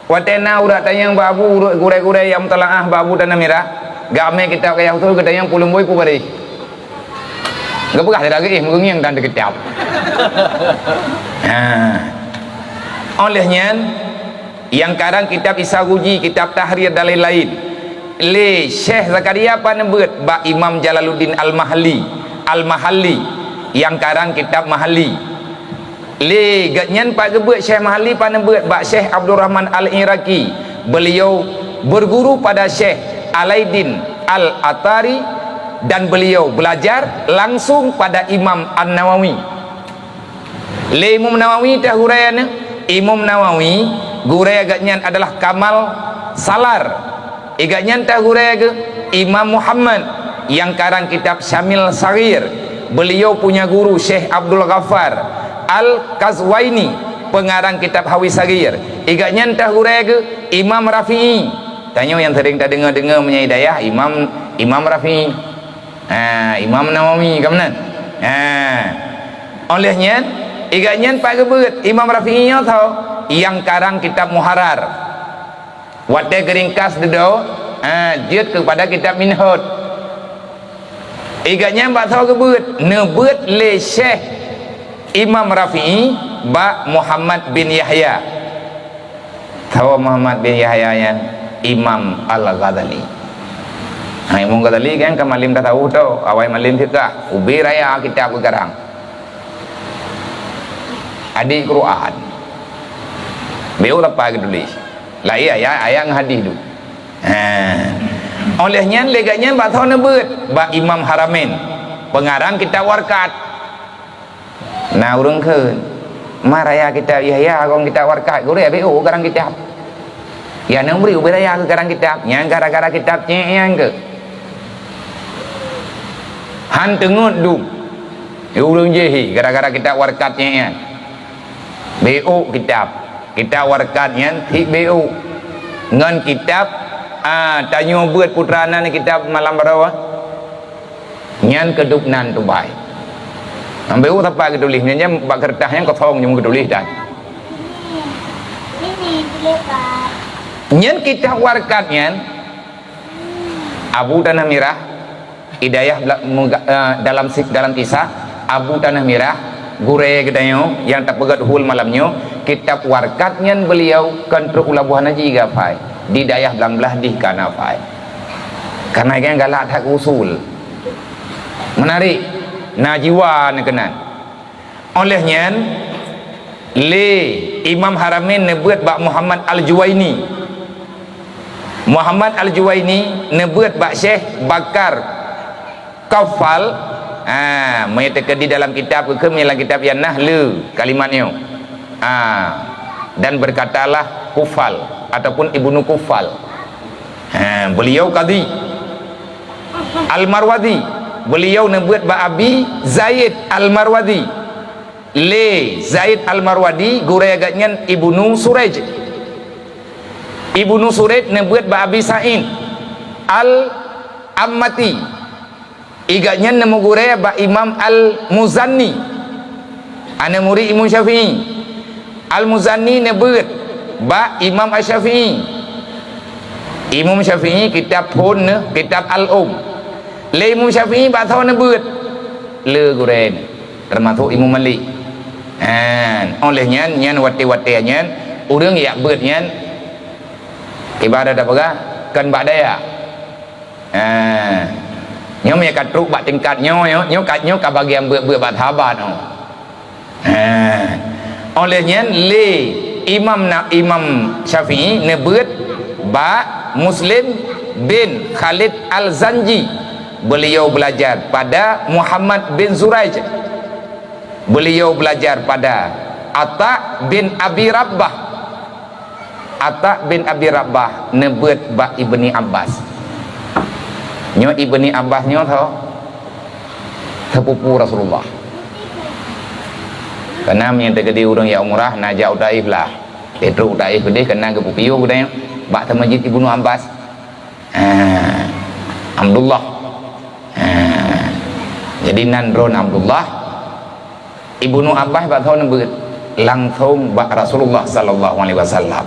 Watée na urat tanyong bak Abu, ureuëng gurée-gurée nyang meutalaah bak Abu Tanah Mirah, geuamé kitab Ghayah Usul, geutanyong peuleumboe peue baréh. Geupeugah lé lagée, eh, meungieng dan kitab. Ha. Óh lheueh nyan, nyang karang kitab Isa Guji, kitab Tahrir dan lain-lain. Lé Syekh Zakaria pat neubeuet bak Imam Jalaluddin Al-Mahalli, Al-Mahalli, nyang karang kitab Mahalli. Lé geuh nyan pat geubeuet Syekh Mahalli pat neubeuet bak Syekh Abdurrahman Al-Iraqi. Beliau berguru pada Syekh Alaidin Al-Atari dan beliau belajar langsung pada Imam An-Nawawi. Lé Imam Nawawi teuh gurée nyan, Imam Nawawi gurée geuh nyan adalah Kamal Salar. Iga nyan teuh gurée geuh Imam Muhammad nyang karang kitab Syamil Saghir. Beliau punya guru Syekh Abdul Ghaffar Al-Qazwaini, pengarang kitab Hawi Saghir. Iga nyan teuh gurée geuh Imam Rafi'i. Tanyoe nyang sering tadeungoe-deungoe meunyoe dayah Imam, Imam Rafi'i. Ha, Imam Nawawi ka meunan. Ha. Óh lheueh nyan, iga nyan pat geubeuet Imam Rafi'i nyoe tho nyang karang kitab Muharrar. Watée geuringkas dudoe, ha, jeuet keupada kitab Minhaj. Iga nyan bak soe geubeuet? Neubeuet lé Syekh Imam Rafi'i bak Muhammad bin Yahya. Soe Muhammad bin Yahya nyan? Imam Al-Ghazali. Ha, Imam Ghazali kan ka malem tasawuf tho, awai malem fiqah, ubé raya kitab geukarang. Hadih Quran. Beu lapa geutuléh. Laén ayat, ayat ngon hadih tu. Ha. Óh lheueh nyan lé geuh nyan bak soe neubeuet? Bak Imam Haramain, pengarang kitab Warqat. Na ureuëng kheun, "Ma raya kitab Yahya kon kitab Warqat, gurée beu karang kitab." Ya neubri ubé raya keu karang kitab, nyang gara-gara kitab cék nyan keuh. Han teungeut dum. Ureuëng jih hi gara-gara kitab Warqat nyan. Beu kitab. Kitab Warqat nyan cit beu. Ngon kitab, ah, tanyoe beuet putra nan kitab malam baroe. Nyan keudub nan tubai. Beu sapat geutuléh nyan, nyan bak keureutah nyan kosong nyang geutuléh dan. Nyan kitab Warqat nyan Abu Tanah Mirah Hidayah bela-, muga-, eh, dalam si-, dalam kisah, Abu Tanah Mirah, gurée geutanyoe nyang tapeugét hul malam nyoe, kitab Warqat nyan beliau kon trok u Labuhan Haji geuhafai, di dayah blang blaih dih ka na hafai. Karena nyan galak that usul. Menarik, na jiwa na keunan. Óh lheueh nyan, lé Imam Haramain neubeuet bak Muhammad Al-Juwaini. Muhammad Al-Juwaini neubeuet bak Syekh Bakar Qaffal, ah, meunyoe teukeudi dalam kitab, keu dalam kitab nyang na le kalimat nyoe. Ah, dan berkatalah Qufal ataupun Ibnu Qufal. Ha, beliau kadi. Al-Marwazi, beliau neubeuet bak Abi Zaid Al-Marwazi. Lé Zaid Al-Marwazi, gurée geuh nyan Ibnu Suraij. Ibnu Suraij neubeuet bak Abi Sa'id Al-Ammati. Iga nyan neumugurée bak Imam Al-Muzani, aneuk murit Imam Syafi'i. Al-Muzani neubeuet bak Imam Asy-Syafi'i. Imam Syafi'i kitab phon neuh, kitab Al-Um. Lé Imam Syafi'i bak soe neubeuet? Le gurée neuh, teumasok Imam Malik. Han, óh lheueh nyan, nyan watée-watée nyan, ureuëng jak beuet nyan, ibarat tapeugah, kon bak daya. Ha. Nyoe meunyoe ka trok bak tingkat nyoe, nyoe, nyoe ka, nyoe ka bagian beuet-beuet bak sahabat nyoe. Ha. Óh lheueh nyan lé Imam na, Imam Syafi'i neubeuet bak Muslim bin Khalid Al-Zanji. Beliau belajar pada Muhammad bin Zuraij. Beliau belajar pada Ata bin Abi Rabbah. Ata bin Abi Rabbah neubeuet bak Ibni Abbas. Nyoe Ibni Abbas nyoe tho sepupu Rasulullah. Karena meunyoe teukeudi ureuëng jak umrah na jak u Taif lah. Lé trok u Taif keudeh karena geupeupiôh geutanyoe bak teumajid Ibnu Abbas. Ah, Abdullah. Ah, jadi nan droen Abdullah. Ibnu Abbas bak tho neubeuet langsung bak Rasulullah sallallahu alaihi wasallam.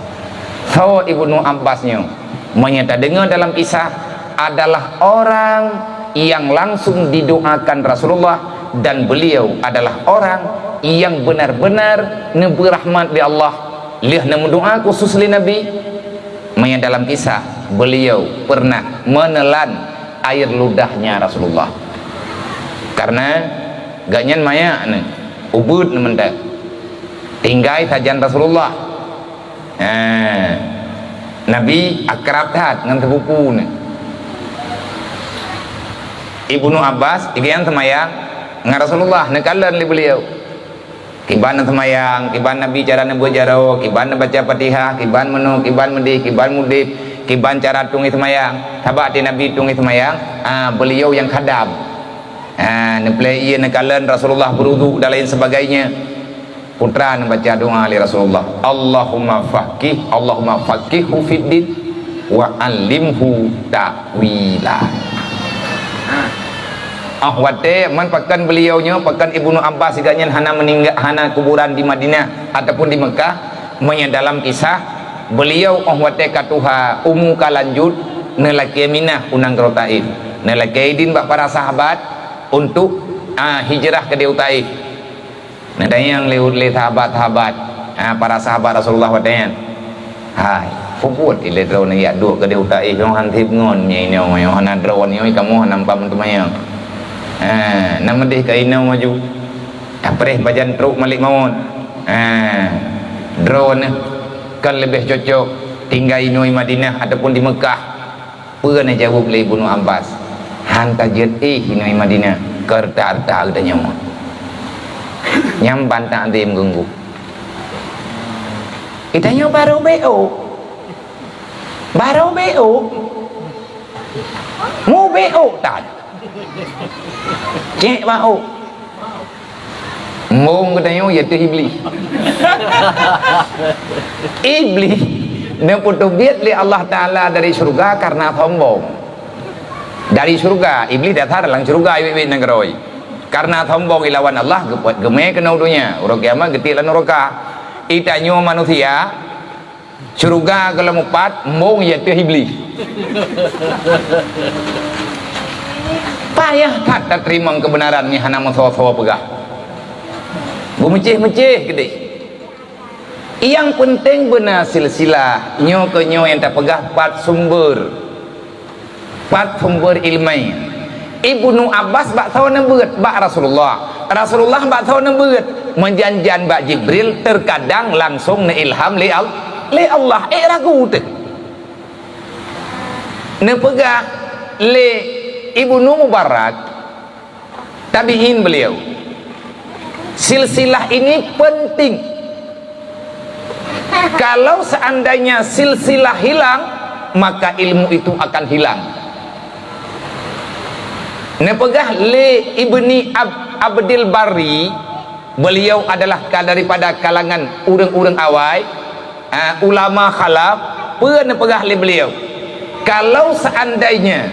Tho Ibnu Abbas nyoe, meunyoe tadeungoe dalam kisah, adalah orang yang langsung didoakan Rasulullah, dan beliau adalah orang yang benar-benar neubeu rahmat lé Allah. Lheueh neumeudoa khusus lé Nabi, meunyoe dalam kisah, beliau pernah menelan air ludahnya Rasulullah. Karena gobnyan manyak nyoe, ubeuet nyoe mantong. Tinggai sajan Rasulullah. Ha. Nabi akrab that ngon sepupu nyoe. Ibnu Abbas, igian seumayang ngon Rasulullah, neukalon lé beliau. Kiban neuseumayang, kiban Nabi cara neubeuet jaroe, kiban neubaca Fatihah, kiban meunoe, kiban meudeh, kiban mudeb, kiban cara tueng seumayang. Sabab di Nabi tueng seumayang, ah, beliau nyang khadam. Ah, neuplé ié neukalon Rasulullah beuruduk dan lain sebagainya. Putra neubaca doa lé Rasulullah, "Allahumma faqih, Allahumma faqihhu fid din, wa allimhu ta'wila." Ah, watée man pakon beliau nyoe, pakon Ibnu Abbas gobnyan hana meuningga-, hana kuburan di Madinah ataupun di Mekah, meunyoe dalam kisah, beliau óh watée ka tuha, umu ka lanjut, neulakée minah u nanggroe Taif. Neulakée idin bak para sahabat untuk, ah, hijrah keudeh u Taif. Neutanyong lé, lé sahabat-sahabat, ha, para sahabat Rasulullah watée nyan, "Hai, peue buet ilée droeneuh jak duek keudeh u Taif, nyoe han seb ngon nyoe, nyoe hana droeneuh, kamoe hana mupat meuteumayang. Ha, na meudeh ka inoe maju. Apreh pajan trok malék mawöt. Ha, droeneuh kan leubeh cocok tinggai inoe Madinah ataupun di Mekah." Peue neujaweueb lé Ibnu Abbas, "Han tajeuet éh inoe Madinah, keu hareuta-hareuta geutanyoe." Nyan ban takzim geunggu. Geutanyoe barô B O. Barô B O. Mu B O tan. Cék bak ôk. Embong geutanyoe, iaitu Iblih. Iblih neupeuteubiet lé Allah Taala dari syeuruga karena sombong. Dari syeuruga, Iblih dasar lam syeuruga, iwet-iwet nanggroe. Karena sombong ilawan Allah, geupeuet geumé keunoe donya, uroe kiamat geutiek lam nuraka. Geutanyoe manusia, syeuruga gohlom mupat, embong iaitu Iblih. Payah that tateurimong keubeunaran nyang hana meusoe-soe peugah. Beumeucéh-meucéh keudeh. Nyang peunteng beuna silsilah, nyoe keuh nyoe nyang tapeugah pat sumber. Pat sumber iéleumé. Ibnu Abbas bak soe neubeuet? Bak Rasulullah. Rasulullah bak soe neubeuet? Meujan-jan bak Jibril, teukadang langsong neuilham lé Al-, lé Allah. Ék ragu teuh. Neupeugah lé Ibnu Mubarak, tabi'in beliau, "Silsilah ini penting. Kalau seandainya silsilah hilang, maka ilmu itu akan hilang." Neupeugah lé Ibni Ab-, Abdil Barri, beliau adalah ka-, daripada kalangan ureuëng-ureuëng awai, ah, ulama khalaf, peue neupeugah lé beliau? Kalau seandainya,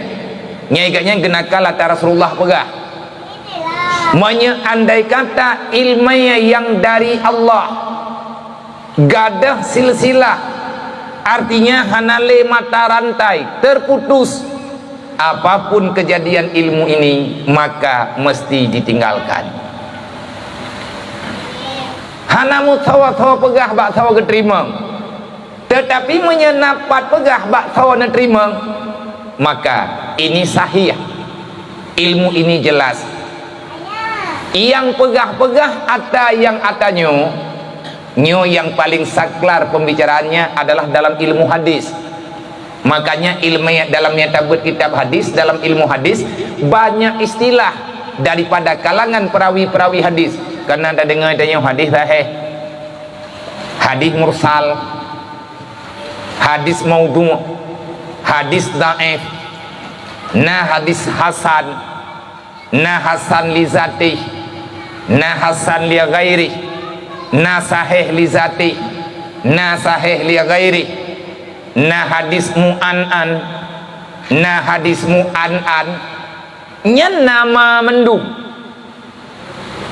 nyan gobnyan geunakal ata Rasulullah peugah, meunyoe andai kata iéleumé nyang dari Allah, gadôh silsilah, artinya hana lé mata rantai, terputus, apapun kejadian ilmu ini, maka mesti ditinggalkan. Hana meusoe-soe peugah bak soe geuteurimong. Teutapi meunyoe na pat peugah bak soe neuteurimong, maka ini sahih. Ilmu ini jelas. Nyang peugah-peugah ata nyang ata nyoe, nyoe nyang paling saklar pembicaraannya adalah dalam ilmu hadis. Makanya ilmu dalam nyang tabeuet kitab hadis, dalam ilmu hadis, banyak istilah daripada kalangan perawi-perawi hadis. Karena tadeungoe tanyoe hadis sahih. Hadis mursal, hadis maudhu', hadis dhaif, na hadis hasan, na hasan li zatih, na hasan li ghairih, na sahih li zatih, na sahih li ghairih, na hadis mu'an'an, na hadis mu'an'an. Nyan nama mandum.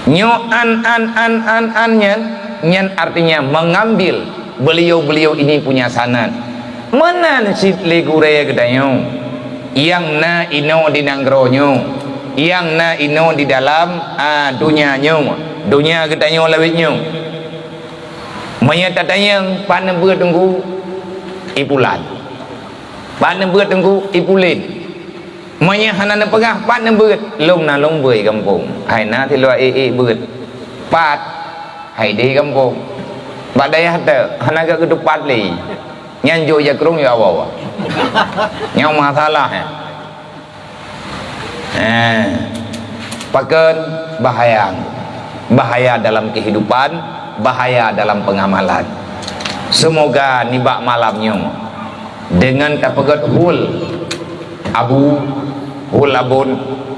Nyoe an, an, an, an, an nyan, nyan artinya mengambil beliau-beliau ini punya sanad. Meunan cit lé gurée geutanyoe, nyang na inoe di nanggroe nyoe, nyang na inoe di dalam, a, donya nyoe, donya geutanyoe lawét nyoe. Meunyoe tatanyong, "Pat neubeuet Teungku?" "I Pulan." "Pat neubeuet Teungku?" "I Pulen." Meunyoe hana neupeugah pat neubeuet, lôn na lôn beuet gampông. Hai na sidroe ék-ék beuet. Pat, hai deh gampông. Bak dayah teuh, hana geutupat lé. Nyan jok jakrong ya Allah. Nyoe masalah, eh. Eh, pakon bahaya. Bahaya dalam kehidupan, bahaya dalam pengamalan. Semoga nibak malam nyoe, dengan tapeugét hul abu, hul abon,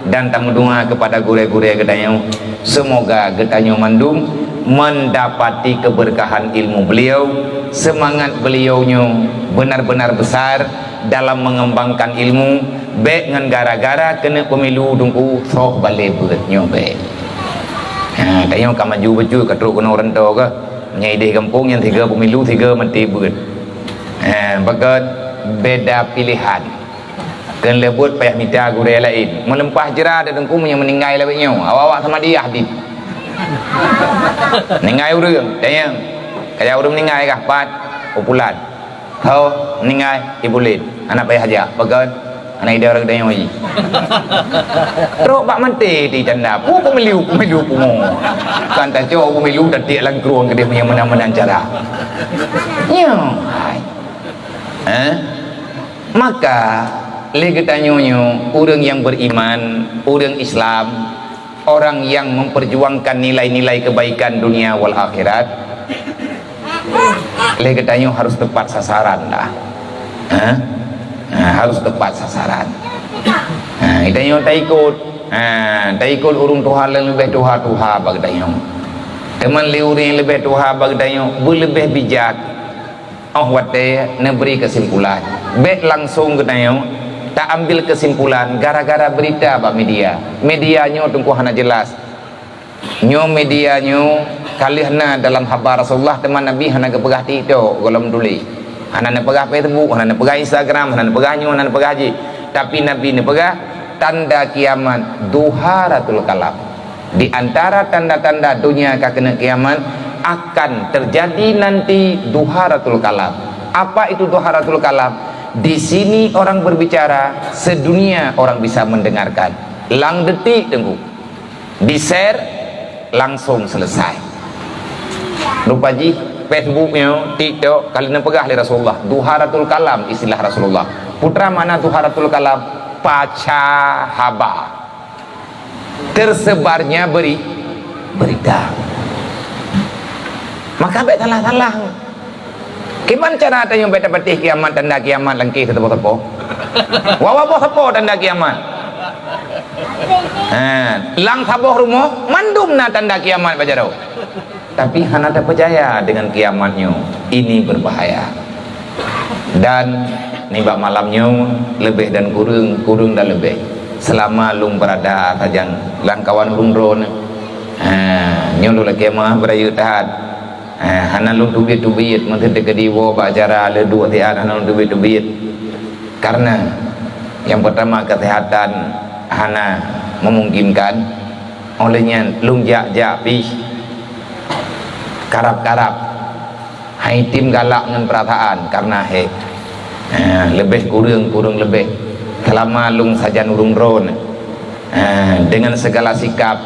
dan tameudoa kepada gurée-gurée geutanyoe, semoga geutanyoe mandum mendapati keberkahan ilmu beliau, semangat beliau nyoe benar-benar besar dalam mengembangkan ilmu, bék ngon gara-gara keuneuk pemilu Teungku soh balée beuet nyoe bék. Ha, tanyoe ka maju bacut ka trok keunoe rantô kah. Nyang ideh gampông nyang tiga pemilu, tiga mati beuet. Ha, pakon beda pilihan. Keu lheueh beuet payah mita gurée laén. Meuleumpah jra Teungku meunyoe meuninggai lawét nyoe. Awak-awak sama diah dit. Ninggai ureuëng, tanyoe. Kaya ureuëng meuninggai kah pat, u Pulan. Ho, meuninggai, i Pulen. Hana payah jak, pakon? Hana ideh ureuëng tanyoe jih. Trok bak maté di tanda. Pu pemilu, pemilu pungo. Kan tacok pemilu dan tiek langkruang keudeh meunyoe meunan-meunan cara. Nyoe, hai. Eh? Maka, lé geutanyoe nyoe, ureuëng nyang beriman, ureuëng Islam, orang yang memperjuangkan nilai-nilai kebaikan dunia wal akhirat, lé geutanyoe harus tepat sasaran dah. Ha? Ha, harus tepat sasaran. Ha, geutanyoe taikot, ha, taikot ureuëng tuha nyang leubeh tuha-tuha bak geutanyoe. Teuma lé ureuëng nyang leubeh tuha bak geutanyoe beuleubeh bijak. Óh watée neubri keusimpulan, bék langsong geutanyoe ta-ambil keusimpulan gara-gara beurita bak media. Media nyoe Teungku hana jeulaih. Nyoe media nyoe ka lheueh na dalam haba Rasulullah, teuma Nabi hana geupeugah TikTok gohlom tuléh. Hana neupeugah Facebook, hana neupeugah Instagram, hana neupeugah nyoe, hana neupeugah jih. Tapi Nabi neupeugah tanda kiamat dhuharatul kalam. Di antara tanda-tanda dunia ka keuneuk kiamat akan terjadi nanti dhuharatul kalam. Apa itu dhuharatul kalam? Di sini orang berbicara, sedunia orang bisa mendengarkan. Lam detik Teungku. Di-share, langsung selesai. Rupa jih Facebook nyoe, TikTok, ka lheueh neupeugah lé Rasulullah, dhuharatul kalam istilah Rasulullah. Peue makna dhuharatul kalam? Paca haba. Tersebarnya beri-, berita. Maka bék salah-salah. Kiban cara tanyoe bék tapatéh kiamat, tanda kiamat lam kèe sapo-sapo? Wawa boh sapo tanda kiamat? Ha, lam saboh rumoh mandum na tanda kiamat bak jaroe. Tapi hana tapeucaya dengan kiamat nyoe. Ini berbahaya. Dan nibak malam nyoe leubeh dan kureueng, kureueng dan leubeh, seulama lôn beurada sajan lamkawan ureuëng droeneuh. Ha, nyoe lôn lakèe meu'ah beurayeuk that. Ha, hana lôn teubiet-teubiet, meuseuti keu diwoe bak acara leuduek siat hana lôn teubiet-teubiet. Karena nyang peurtama keuseuhatan hana meumungkinkan, óh lheueh nyan lôn jak-jak pih karab-karab. Hai tem galak ngon peurasaan karena hék. Ha, leubeh kureueng, kureueng leubeh. Seulama lôn sajan ureuëng droeneuh, ha, dengan segala sikap,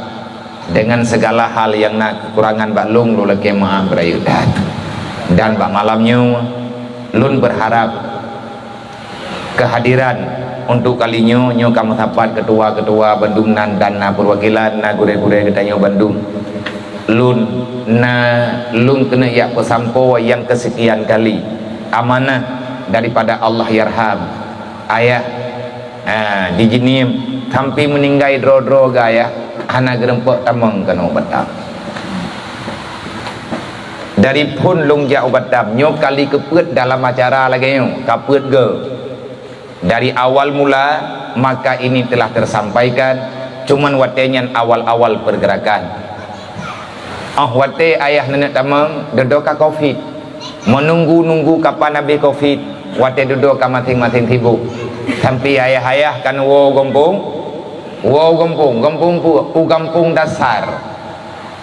dengan segala hal nyang na kekurangan bak lôn, lôn lakèe meu'ah beurayeuk that. Dan bak malam nyoe lôn beurharap kehadiran untuk kali nyoe, nyoe ka meusapat ketua-ketua bandum nan dan na peurwakilan, na gurèe-gurèe geutanyoe bandum. Lôn na lôn keuneuk jak peusampoe nyang keusekian kali amanah daripada Allahyarham ayah, ha, di Jeuniem sampai meuninggai droe-droe geuh ayah hana geurumpok tamong keunoe u Batam. Dari phon lôn jak u Batam nyoe kali keupeuet dalam acara lagée nyoe, ka peuet goe. Dari awal mula maka ini telah tersampaikan, cuman watée nyan awal-awal pergerakan. Oh watée ayah neuneuk tamong dudoe ka covid. Menunggu-nunggu kapan habéh covid, watée dudoe ka maséng-maséng sibuk. Sampai ayah-ayah ka neuwoe gampông, woe gampông, gampông peue? U gampông dasar.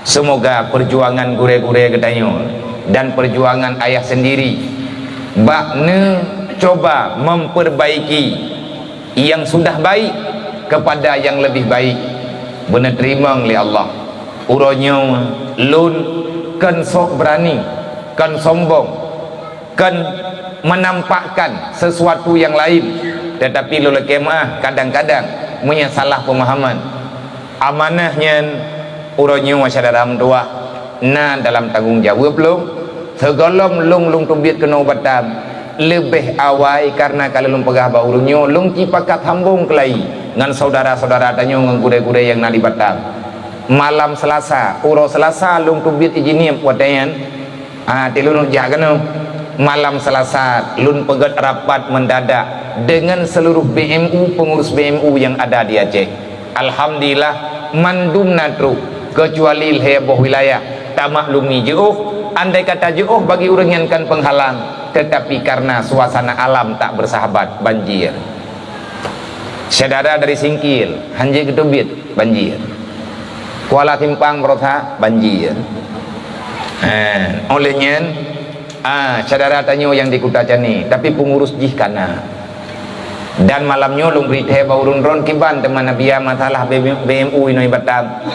Seumoga peujuangan gurée-gurée geutanyoe dan peujuangan ayah seundiri bak neucoba memperbaiki nyang sudah baik keupada nyang leubeh baik beuneuterimong lé Allah. Uroe nyoe lôn kon sok beurani, kon sombong, kon menampakkan sesuatu nyang laén, teutapi lôn lakée meuáh kadang-kadang meunyoe salah peumahaman. Amanah nyan uroe nyoe syedara meutuwah na dalam tanggong jaweueb lôn. Sigohlom lôn lôn teubiet keunoe u Batam leubeh awai kareuna ka lôn peugah bak ureuëng nyoe lôn ci pakat sambong keulayi ngon syedara-syedara tanyoe ngon gurée-gurée nyang na di Batam. Malam Seulasa, uroe Seulasa lôn teubiet i Jeunieb watée nyan. Ah, ti lôn jak keunoe. Malam Seulasa lôn peugét rapat mendadak deungon seuluruh B M U, pengurus B M U nyang ada di Aceh. Alhamdulillah, mandum na trok, keucuali lhée boh wilayah. Tamaklumi jiôh, andai kata jiôh bagi ureuëng nyan kon peunghalang, teutapi kareuna suasana alam tak bersahabat, banjir. Syedara dari Singkil, hanjeuet geuteubiet, banjir. Kuala Simpang Beurota, banjir. Ha, óh lheueh nyan, ah, syedara tanyoe nyang di Kuta Cani, tapi peungurus jih ka na. Dan malam nyoe lôn bri thée bak ureuëng droen kiban teuma na biya masalah B M U inoe Batam.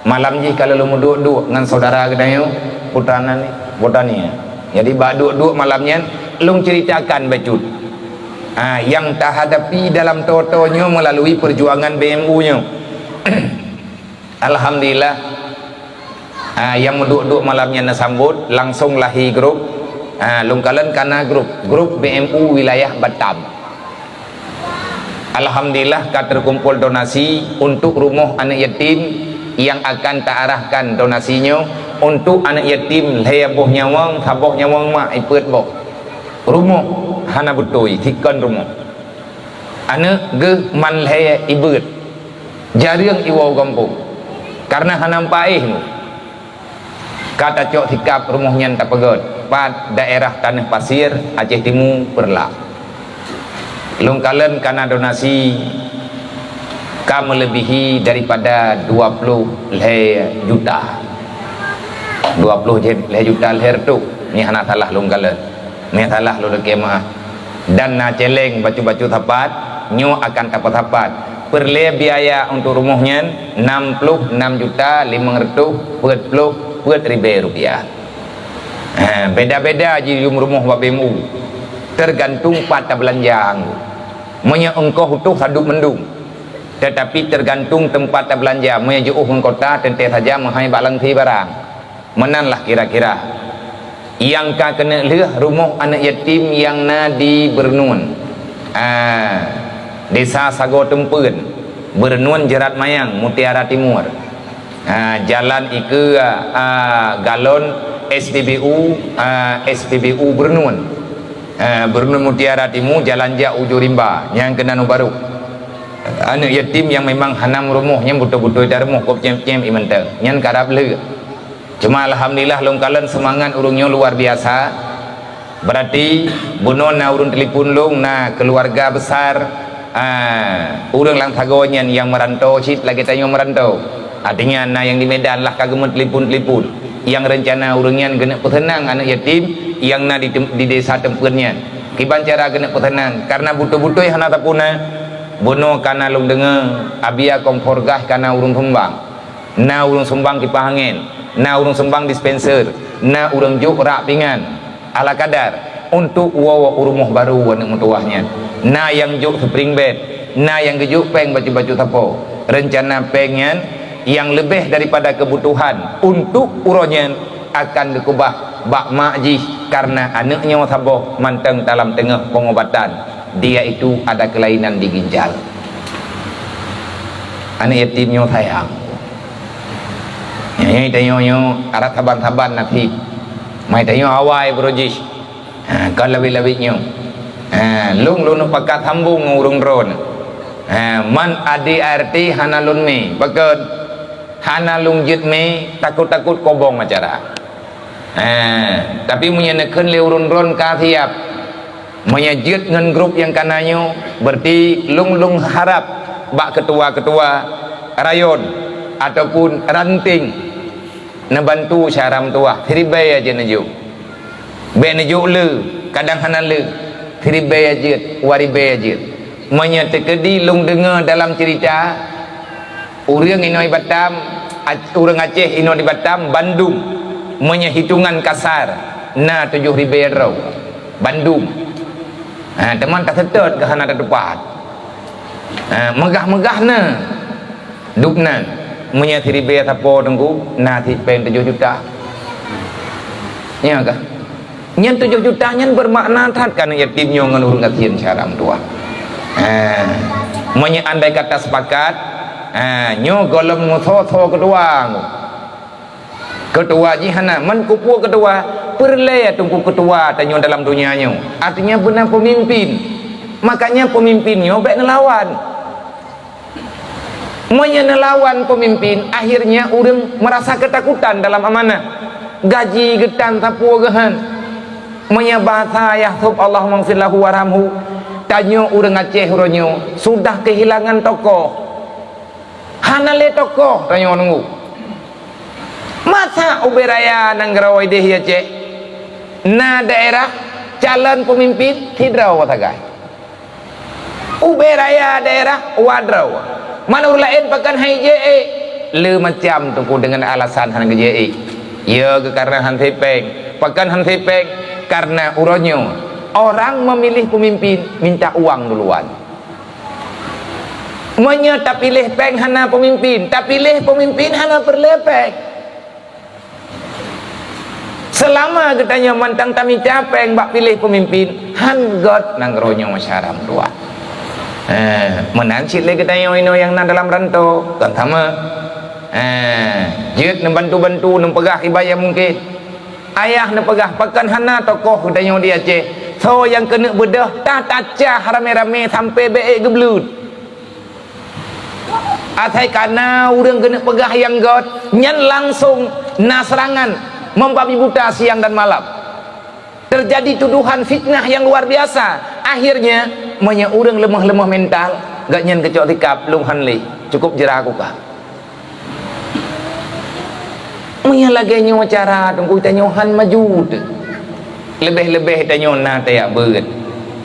Malam jih ka lôn meuduek-duek ngon syedara geutanyoe, Putra Nani, Putra Nia. Jadi bak duek-duek malam nyan, lôn ceuritakan bacut, ah, nyang tahadapi dalam toe-toe nyoe meulalui peujuangan B M U nyoe. Alhamdulillah, ah, nyang meuduek-duek malam nyan neusambot langsong lahé grup, ah, lôn kalon ka na grup, grup B M U wilayah Batam. Alhamdulillah ka teukumpol donasi untuk rumoh aneuëk yatim nyang akan ta arahkan donasi nyoe untuk aneuëk yatim lhée boh nyawöng, saboh nyawöng mak, i peuet boh. Rumoh hana beutôi, sikon rumoh. Aneuëk geuh man lhée i beuet. Jareueng iwoe u gampông, kareuna hana meupaéh nyoe. Ka tacok sikab rumoh nyan tapeugét, pat daerah Taneuh Pasier, Aceh Timu, Peureulak. Lôn kalon ka na donasi ka meuleubihi daripada dua ploh lhée juta. Dua ploh lhée juta lhée reutôh, nyoe hana salah lôn kalon. Meusalah lôn lakée meuáh. Dan na céléng bacut-bacut sapat, nyoe akan tapeusapat. Peureulée biaya untuk rumoh nyan nam ploh nam juta limong reutôh peuet ploh peuet ribée rupiah. Ha, beda-beda jiyue rumoh bak B M U. Teugantung pat tabeulanja anggô. Meunyoe eungkoh utoh saduek mandum. Teutapi teugantung teumpat tabeulanja. Meunyoe jiôh ngon kota, teuntée saja meuhai bak langkhi barang. Meunan lah kira-kira. Nyang ka keuneuk lheueh rumoh aneuëk yatim nyang na di Beureunueng, ah, Desa Sagoe Teumpeuen, Beureunueng Jeurat Mayang, Mutiara Timur. Ah, jalan ikeue, ah, galon S P B U, ah, S P B U Beureunueng. Ah, Beureunueng Mutiara Timu, jalan jak Ujong Rimba, nyang keunan u barôh. Aneuëk yatim nyang memang hana meurumoh nyan beutôi-beutôi tarumoh kop cém-cém ié mantong. Nyan karab lheueh. Cuma alhamdulillah lôn kalon seumangat ureuëng nyoe luar biasa. Berarti bunoe na ureuëng telepon lôn, na keuluwarga besar, ah, ureuëng lam sagoe nyan nyang meuranto cit lagée tanyoe meuranto. Artinya na nyang di Medan lah ka geumeutelepon-telepon. Nyang reuncana ureuëng nyan geuneuk peuseunang aneuëk yatim nyang na di tem-, di desa teumpeuen nyan. Kiban cara geuneuk peuseunang, kareuna beutôi-beutôi hana tapuna. Bunoe ka na lôn deungoe, Abia Kompor Gas ka na ureuëng sumbang. Na ureuëng sumbang kipah angén, na ureuëng sumbang dispenser, na ureuëng jok rak pingan ala kadar untuk woe u rumoh barô aneuëk meutuwah nyan. Na nyang jok spring bed, na nyang geujok péng bacut-bacut sapo. Reuncana péng nyan nyang leubeh daripada keubutuhan untuk uroe nyan akan geukeubah bak mak jih, kareuna aneuk nyoe saboh mantong dalam teungoh peungobatan, yaitu ada kelainan di ginjal. Aneuk yatim nyoe sayang. Nyoe tanyoe nyoe arat saban-saban nasib. Mai tanyoe awai beurojih. Ha, kon lawét-lawét nyoe. Ha, lôn, lôn pakat sambong ngon ureuëng droe. Ha, man A D A R T hana lôn mé. Pakon? Hana lôn jeuet mé, takot-takot kobong acara. Ha, tapi meunyoe neukheun lé ureuëng droe ka siab. Meunyoe jeuet ngon grup nyang kana nyoe, berarti lôn, lôn harab bak ketua-ketua rayon ataupun ranting. Neubantu syara meutuwah, siribèe jeuet neujok. Bèk neujok le, kadang hana le, siribèe jeuet, dua ribèe jeuet. Meunyoe teukeudi lôn deungoe dalam ceurita, ureuëng inoe di Batam, Ac-, ureuëng Aceh inoe di Batam, bandum, meunyoe hitongan kasar, na tujoh ribèe droe. Bandum. Ha, teuma taseutôt ka hana tatupat. Ha, meugah-meugah na. Dubnan, meunyoe siribèe sapo teungku, na cit péng tujoh juta. Nya kah? Nyan tujoh juta nyan beumakna that keu aneuk yatim nyoe ngon ureuëng gasien syara meutuwah. Ha, meunyoe andai kata sepakat, ha, nyoe gohlom meuso-so keudua. Keudua jih hana, man kupeue keudua, peureulée teungku keudua tanyoe dalam donya nyoe. Artinya beuna peumimpin. Makanya peumimpin nyoe bék neulawan. Meunyoe neulawan peumimpin, akhirnya ureuëng meurasa keutakutan dalam amanah. Gaji geutan sapeue geuhan. Meunyoe bahasa Yakub, Allahumma ghfir lahu warhamhu, tanyoe ureuëng Aceh uroe nyoe sudah keuhilangan tokoh. Hana lé tokoh tanyoe nunggu. Masa ubé raya nanggroe idéh ya cék? Na daerah calon peumimpin sidroe sagai. Ubé raya daerah wadroe. Manur laén pakon hai jeuet ék? Le macam teungku deungon alasan hana geujeuet ék. Ya geukareuna han sipéng. Pakon han sipéng? Karena uroe nyoe orang memilih pemimpin minta uang duluan. Meunyoe tapiléh péng hana peumimpin, tapiléh peumimpin hana peureulée péng. Seulama geutanyoe mantong tamita péng bak piléh peumimpin, han gét nanggroe nyoe syara meutuwah. Eh, meunan cit lé geutanyoe inoe nyang na dalam rantô, kon sama. Eh, jeuet neubantu-bantu, neupeugah iba nyang mungken. Ayah neupeugah, pakon hana tokoh geutanyoe di Aceh, soe nyang keuneuk beudôh, tataca ramé-ramé sampoe bék ék geubleut. Asai kana ureuëng keuneuk peugah nyang gét, nyan langsong na seurangan membabi buta siang dan malam. Terjadi tuduhan fitnah yang luar biasa. Akhirnya, meunyoe ureuëng leumoh-leumoh mental, gét nyan geucok sikab, lôn han lé, cukup jra kuka. Meunyoe lagée nyoe cara teungku tanyoe han maju teuh. Leubeh-leubeh tanyoe na tajak beuet.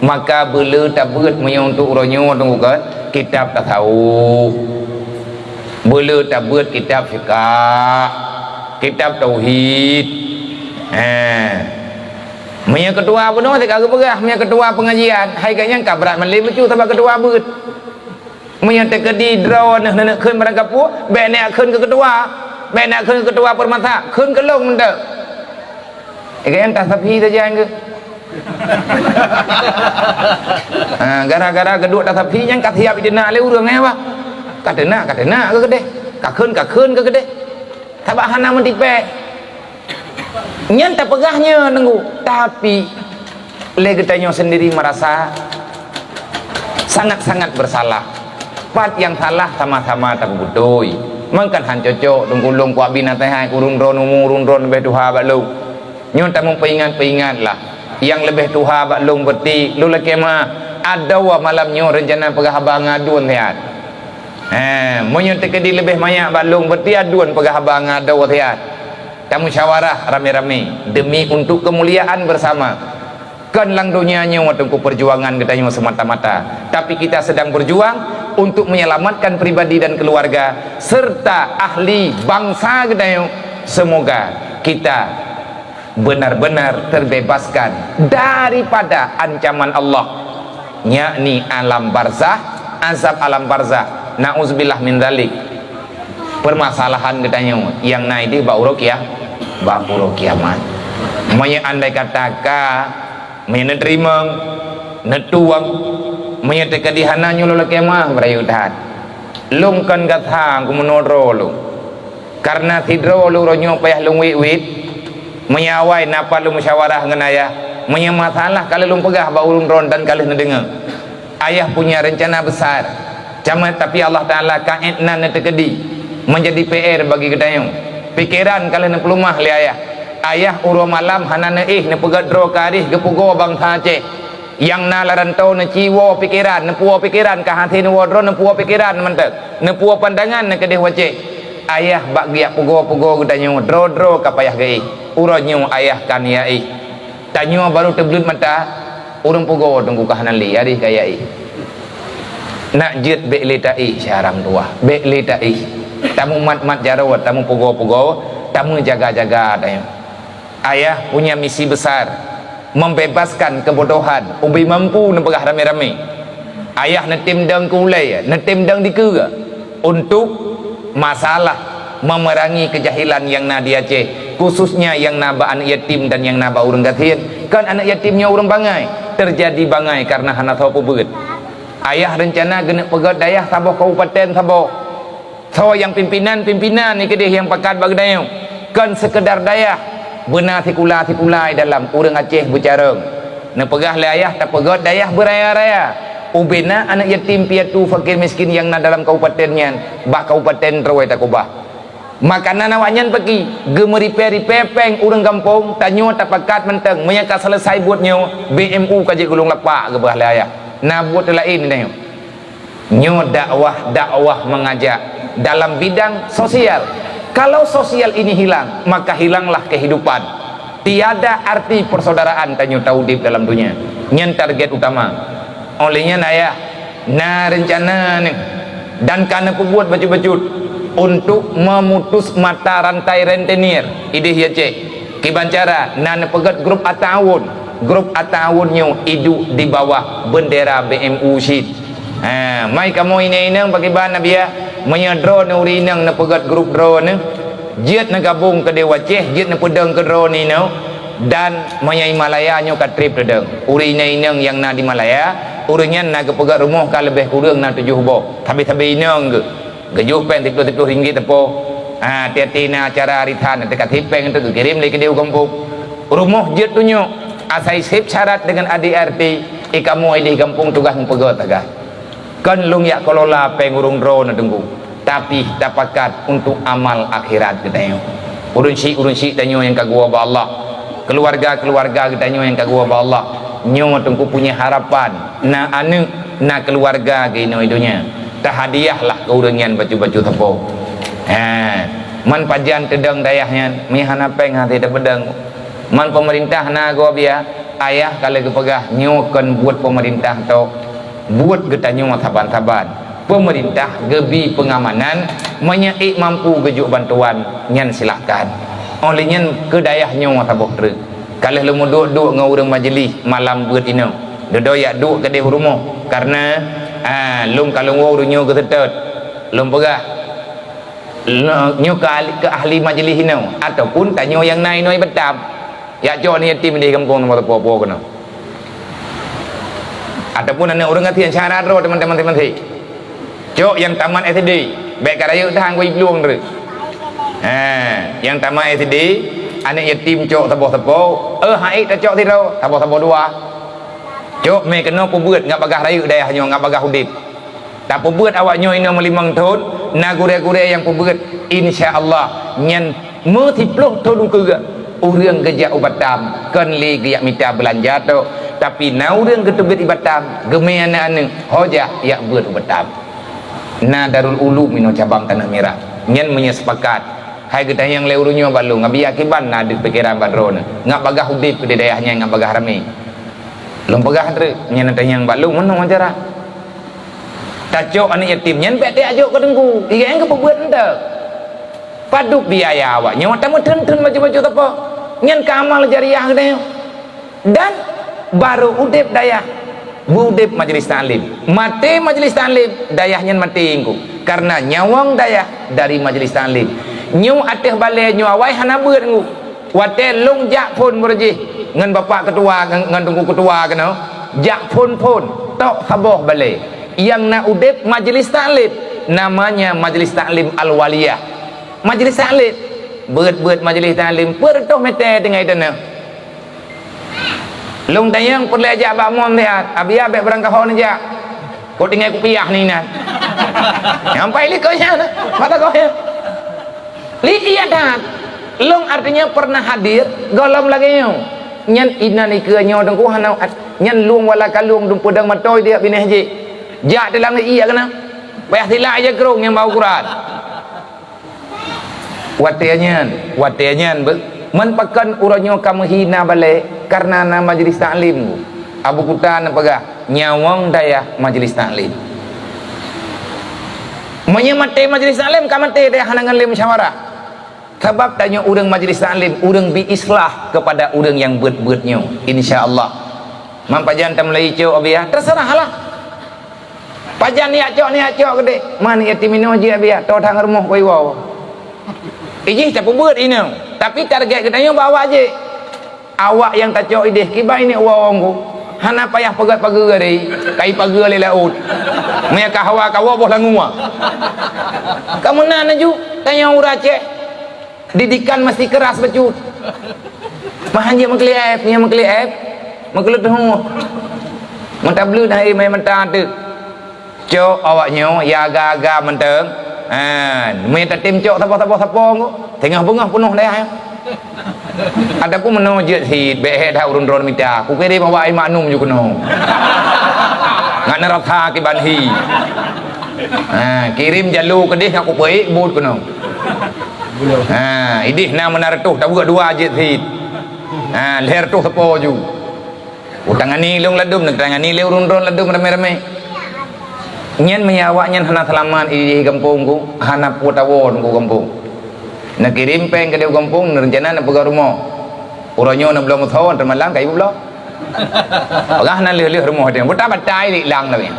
Maka beule tabeuet meunyoe untuk uroe nyoe teungku kan, kitab tasawuf. Beule tabeuet kitab fikah, kitab tauhid. Ha. Meunyoe ketua bunoe teuka geupeugah, meunyoe ketua pengajian, hai gét nyan ka brat malém bacut sabab ketua beuet. Meunyoe teukeudi droeneuh neuneuk kheun barang kapeue, bék neuk kheun keu ketua. Bék neuk kheun keu ketua peurumasak, kheun keu lôn mantong. Eh, kayang tasaphi saja nyan geuh. Ha, gara-gara geuduek tasaphi nyan ka siab iteunak lé ureuëng, eh, bah. Ka teunak, ka teunak keu keudeh. Ka kheun, ka kheun keu keudeh. Sabab hana meutipée. Nyan tapeugah nyoe teungku, tapi lé geutanyoe sendiri merasa sangat-sangat bersalah. Pat nyang salah sama-sama tapeubeutôi. Mangkan han cocok teungku lôn kuak bina teuhai ureuëng droe umu ureuëng droe leubeh tuha bak lôn. Nyoe tamong peuingat-peuingatlah. Nyang leubeh tuha bak lôn berarti lôn lakée meuah. Adoe malam nyoe reuncana peugah haba ngon aduen siat. He, meunyoe teukeudi leubeh manyak bak lôn berarti aduen peugah haba ngon adoe siat. Tamusyawarah ramé-ramé demi untuk kemuliaan bersama. Kon lam donya nyoe teungku perjuangan geutanyoe semata-mata, tapi kita sedang berjuang untuk menyelamatkan pribadi dan keluarga serta ahli bangsa geutanyoe. Semoga kita benar-benar terbebaskan daripada ancaman Allah, yakni alam barzah, azab alam barzah. Nauzubillah min dzalik. Peumasalahan geutanyoe nyang na idéh bak uroe kia-, bak uroe kiamat. Meunyoe andai kata ka, meunyoe neuteurimong, neutueng, meunyoe teukeudi hana, nyoe lôn lakée meu'ah beurayeuk that. Lôn kon gata geumeunodroe lôn. Kareuna sidroe lôn uroe nyoe payah lôn wét-wét, meunyoe awai na pat lôn musyawarah ngon ayah, meunyoe masalah ka lheueh lôn peugah bak ureuëng droen dan ka lheueh neudeungoe. Ayah punya rencana besar, cuma tapi Allah Taala ka ék na neuteukeudi meunjadi P R bagi geutanyoe. Pikeran ka lheueh neupeuleumah lé ayah. Ayah uroe malam hana neuéh neupeugét droe keu aréh geupeugoe bansa Aceh. Nyang na lam rantau neuci woe pikeran, neupuwoe pikeran, ka hase neuwoe droe neupuwoe pikeran mantong, neupuwoe pandangan neukeudeh wacée. Ayah bak geujak pugoe-pugoe geutanyoe, droe-droe ka payah geuéh. Uroe nyoe ayah ka neujak éh. Tanyoe barô teubleuet mata, ureuëng pugoe teungku ka hana lé, aréh ka jak éh. Nak jeuet bék lé taéh, syedara meutuwah, bék lé taéh. Tamumat-mat jaroe, tameupugoe-pugoe, tameujaga-jaga tanyoe. Ayah punya misi besar, membebaskan kebodohan, ubé mampu neupeugah ramé-ramé. Ayah neutem dong keu ulée, neutem dong dikeue untuk masalah memerangi kejahilan nyang na di Aceh, khususnya nyang na bak aneuëk yatim dan nyang na bak ureuëng gasien. Kon aneuëk yatim nyoe ureuëng bangai, teujadi bangai kareuna hana soe peubeuet. Ayah reuncana geuneuk peugét dayah saboh kabupaten saboh. Soe nyang pimpinan, pimpinan nyan keudeh nyang pakat bak geutanyoe. Kon seukeudar dayah, beuna sikula-sikula di dalam ureuëng Aceh beucarông. Neupeugah lé ayah tapeugét dayah beuraya-raya. Ubé na aneuëk yatim piatu fakir miskin nyang na dalam kabupaten nyan, bak kabupaten droe takeubah. Makanan awaknyan paki, geumeuripée-ripée péng ureuëng gampông, tanyoe tapakat mantong, meunyoe ka seuleusai buet nyoe, B M U ka jeuet gulong lapak geupeugah lé ayah. Na buet laén di tanyoe. Nyoe dakwah, dakwah mengajak dalam bidang sosial. Kalau sosial ini hilang, maka hilanglah kehidupan. Tiada arti persaudaraan tanyoe taudeb dalam dunia. Nyan target utama. Oleh nyan ayah na reuncana nyoe dan ka neupeubuet bacut-bacut untuk memutus mata rantai rentenir idéh Aceh. Kiban cara na neupeugét grup At-Ta'awun. Grup At-Ta'awun nyoe iduek di bawah bendera B M U cit. Ha, mai kamoe inong-inong pakriban na biya, meunyoe droeneuh ureuëng inong neupeugét grup droeneuh, jeuet neugabong keudeh wacée, jeuet neupeudong keu droeneuh inoe, dan meunyoe i Malaya nyoe ka treb teudong. Ureuëng inong-inong nyang na di Malaya, ureuëng nyan na geupeugét rumoh ka leubeh kureueng na tujoh boh. Sabe-sabe inong geuh. Geujok péng siploh-siploh ringgit teupô. Ha, tiep-tiep na acara arisan, teuka sipéng teuk geukirém lé keudeh u gampông. Rumoh jeuet tunyok, asai sép syarat deungon A D A R T, i kamoe idéh gampông tugaih meupeugét sagai. Kon lôn jak kelola péng ureuëng droeneuh teungku, tapi tapakat untuk amal akhirat geutanyoe. Ureuëng syiek-ureuëng syiek tanyoe nyang ka geuwoe bak Allah, keuluwarga-keuluwarga geutanyoe nyang ka geuwoe bak Allah, nyoe teungku punya harapan, na aneuëk, na keuluwarga geuh inoe i donya. Tahadiahlah keu ureuëng nyan bacut-bacut sapo. Ha, man pajan teudong dayah nyan, meuhana péng hase tapeudong. Man peumeurintah na gob ya, ayah ka lheueh geupeugah nyoe kon buet peumeurintah tok, buet geutanyoe saban-saban. Peumeurintah geubi peungamanan, meunyoe ék mampu geujok bantuan, nyan silahkan. Óh lheueh nyan keu dayah nyoe saboh treuk. Ka lheueh lôn meuduek-duek ngon ureuëng majeulis malam beuet inoe. Dudoe yak duek keudeh u rumoh, kareuna, a, lôn ka lôn woe ureuëng nyoe geuseutôt. Lôn peugah, Nyoe keu ahli, keu ahli majlis inoe, ataupun tanyoe nyang na inoe i Batam. Yak cok aneuk yatim di gampông teumpat po-po keunoe. Ataupun aneuk ureuëng gasien syedara droe teman-teman maséng-maséng. Cok nyang tamat S D, bék ka rayeuk that ngon iplueng treuk. Ha, nyang tamat S D, aneuk yatim cok saboh-saboh, eh, hai tacok sidroe, saboh-saboh dua. Cok mé keunoe peubeuet ngat bagaih rayeuk dayah nyoe, ngat bagaih udeb. Tapeubeuet awak nyoe inoe meulimong thon, na gurée-gurée nyang peubeuet, insya Allah nyan meusiploh thon ukeue ureuëng geujak u Batam, kon lé geujak mita beulanja tok, tapi na ureuëng geuteubiet i Batam, geumé aneuk-aneuk, ho jak yak beuet u Batam. Na Darul Ulum inoe cabang Tanah Merah, nyan meunyoe seupakat. Hai geutanyong lé ureuëng nyoe bak lôn, abi akiban na deuh pikeran bak droeneuh, ngat bagaih udeb keu di dayah nyan ngat bagaih ramé. Lôn peugah treuk, nyan na tanyong bak lôn, meunoe cara. Tacok aneuk yatim nyan bék tajok keu teungku, ié nyang geupeubeuet enteuk. Padub biaya awak nyoe tameutheun-theun bacut-bacut sapo. Nyan ka amal jariah geutanyoe. Dan barô udeb dayah. Beu udeb majlis taklim. Maté majlis taklim, dayah nyan maté engku. Karena nyawöng dayah dari majlis taklim. Nyoe ateueh balée nyoe awai hana beuet engku. Watée lôn jak phon beureuh jih ngon bapak ketua, ngon, ngon teungku ketua keunoe, jak phon-phon, tok saboh balée. Nyang na udeb majlis taklim, namanya Majlis Taklim Al-Waliyah. Majlis taklim, beuet-beuet majlis taklim, peuet reutôh meter tinggai teuneuk. Lôn tanyong peureulée jak bak mom siat, Abiya bék beurangkaho neujak. Kok tinggai kupiah ni nan. Nyampai likot nyan, mata kau ya. Li iya that. Lôn artinya pernah hadir, gohlom lagée nyoe. Nyan inan ikeue nyoe teungku hana, nyan lueng wala ka lueng dum peudong matoi dia binéh jih. Jak teulang iya keunan. Payah silak aja krong nyang bak ukuran. Watée nyan, watée nyan beu, man pakon uroe nyoe ka meuhina balée kareuna na majlis taklim. Abu Kuta neupeugah, nyawöng dayah majlis taklim. Meunyoe maté majlis taklim, ka maté dayah hana ngon lé musyawarah. Sabab tanyoe ureuëng majlis taklim, ureuëng bi islah kepada ureuëng nyang beuet-beuet nyoe, insya Allah. Man pajan tamulai cok Abiya, terserahlah. Pajan niat cok, niat cok geude. Man yatim inoe jih Abiya, to thang rumoh koi wow. Ijih tapeubuet inong, tapi target geutanyoe bawa jih. Awak nyang tacok ideh kiban ini wow ngku. Hana payah peugah pageue gari, kai pageue lé laôt. Meunyo ka hawa kawoe boh langua. Ka meunan laju tanyoe ureuëng Aceh. Didikan masih keras bacut. Mahan jeuet meuklieb, nyan meuklieb, meukleut hu. Meutableut hai mai meuta teuk. Cok awak nyoe ya aga-aga mantong. Ha, meuitam cok saboh-saboh sapo ngku. Teungoh beungoh peunoh dayah. Ataupun meunoe jeuet sit, bék hek that ureuëng droe mita. Kukirém awak ai maknum ju keunoe. Ngat neurasa kiban hi. Ha, kirém jalo keudeh ngat kupeuék buet keunoe. Ha, ideh na meunan reutôh, tabeuet dua jeuet sit. Ha, lhèe reutôh sapo ju. Utangani lôn ladum, neutangani lé ureuëng droe ladum ramé-ramé. Nyan meunyo awak nyan hana seulamat i gampông ku, hana peue tawon ku gampông. Neukirém péng keudeh gampông, neurencana neupeugah rumoh. Uroe nyoe neubloe meusawan, teumalam kayu bloe. Peugah na lheueh-lheueh rumoh teuh. Buta batai lik lang lawét.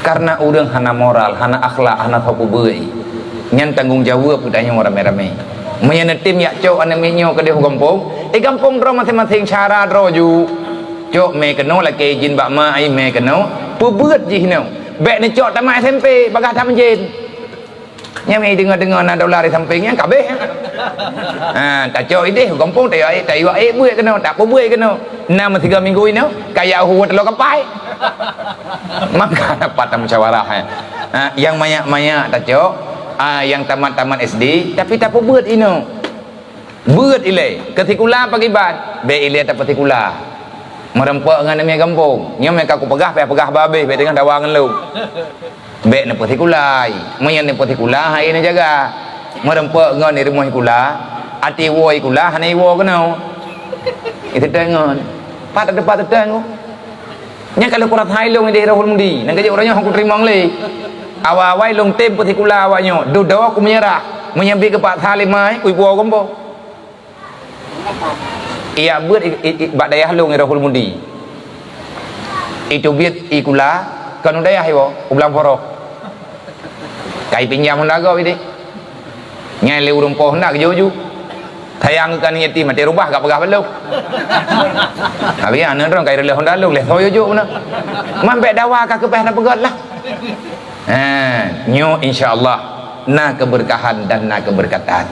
Karena ureuëng hana moral, hana akhlak, hana soe peubeue. Nyan tanggong jaweueb geutanyoe ramé-ramé. Meunyoe neutem yak cok aneuk miet nyoe keudeh u gampông, eh gampông droe maséng-maséng cara droe ju. Cok mé keunoe lakée jin bak ma ai mé keunoe, peubeuet jih nyoe. Bék neucok tamat S M P, bagah that meujen. Nyang meudeungoe-deungoe na dolar di sampéng nyan kabéh. Ha, tacok ideh gampông tayue, tayue ék buet keunoe, tak peubeuet keunoe. Na meusigoe minggu inoe, kaya uhu teulok kapai. Maka dapat musyawarah, eh. Ha, yang manyak-manyak tacok, ah, yang tamat-tamat S D, tapi tapeubeuet inoe. Beuet ilée, keu sikula pakiban, bék ilée tapeusikula. Meureumpok ngon aneuk miet gampông, nyoe meuka kupeugah, payah peugah babeh, bék teungoh dawa ngon lôn. Bék neupeusikula, meunyoe neupeusikula hai neujaga. Meureumpok ngon di rumoh sikula, até woe sikula hana iwoe keunoe. Iteuteng ngon. Pat teumpat teuteng. Nyan ka lheueh kurasa ilong ideh Rohul Mudi, nyang keujeut uroe nyoe hana kuteurimong lé. Awai-awai lôn tem peusikula awak nyoe, dudoe ku meunyeurah, meunyoe bi geupaksa lé mai, kuipuwoe gampông. Iyak beuet i, i, i, bak dayah lôn i Rohul Mudi. Iteubiet i kula, kon u dayah iwoe, u Blang Poroh. Kai pinjam honda gob ideh. Nyan lé ureuëng po honda geujok-jok. Sayang keu aneuk yatim, maté rubah ka peugah bak lôn. Habis aneuk droe kai reuloh honda lôn, lheueh soe jok-jok meunan. Man bék dawa ka keupah na peugöt lah. Ha, nyoe insya Allah na keberkahan dan na keberkatan.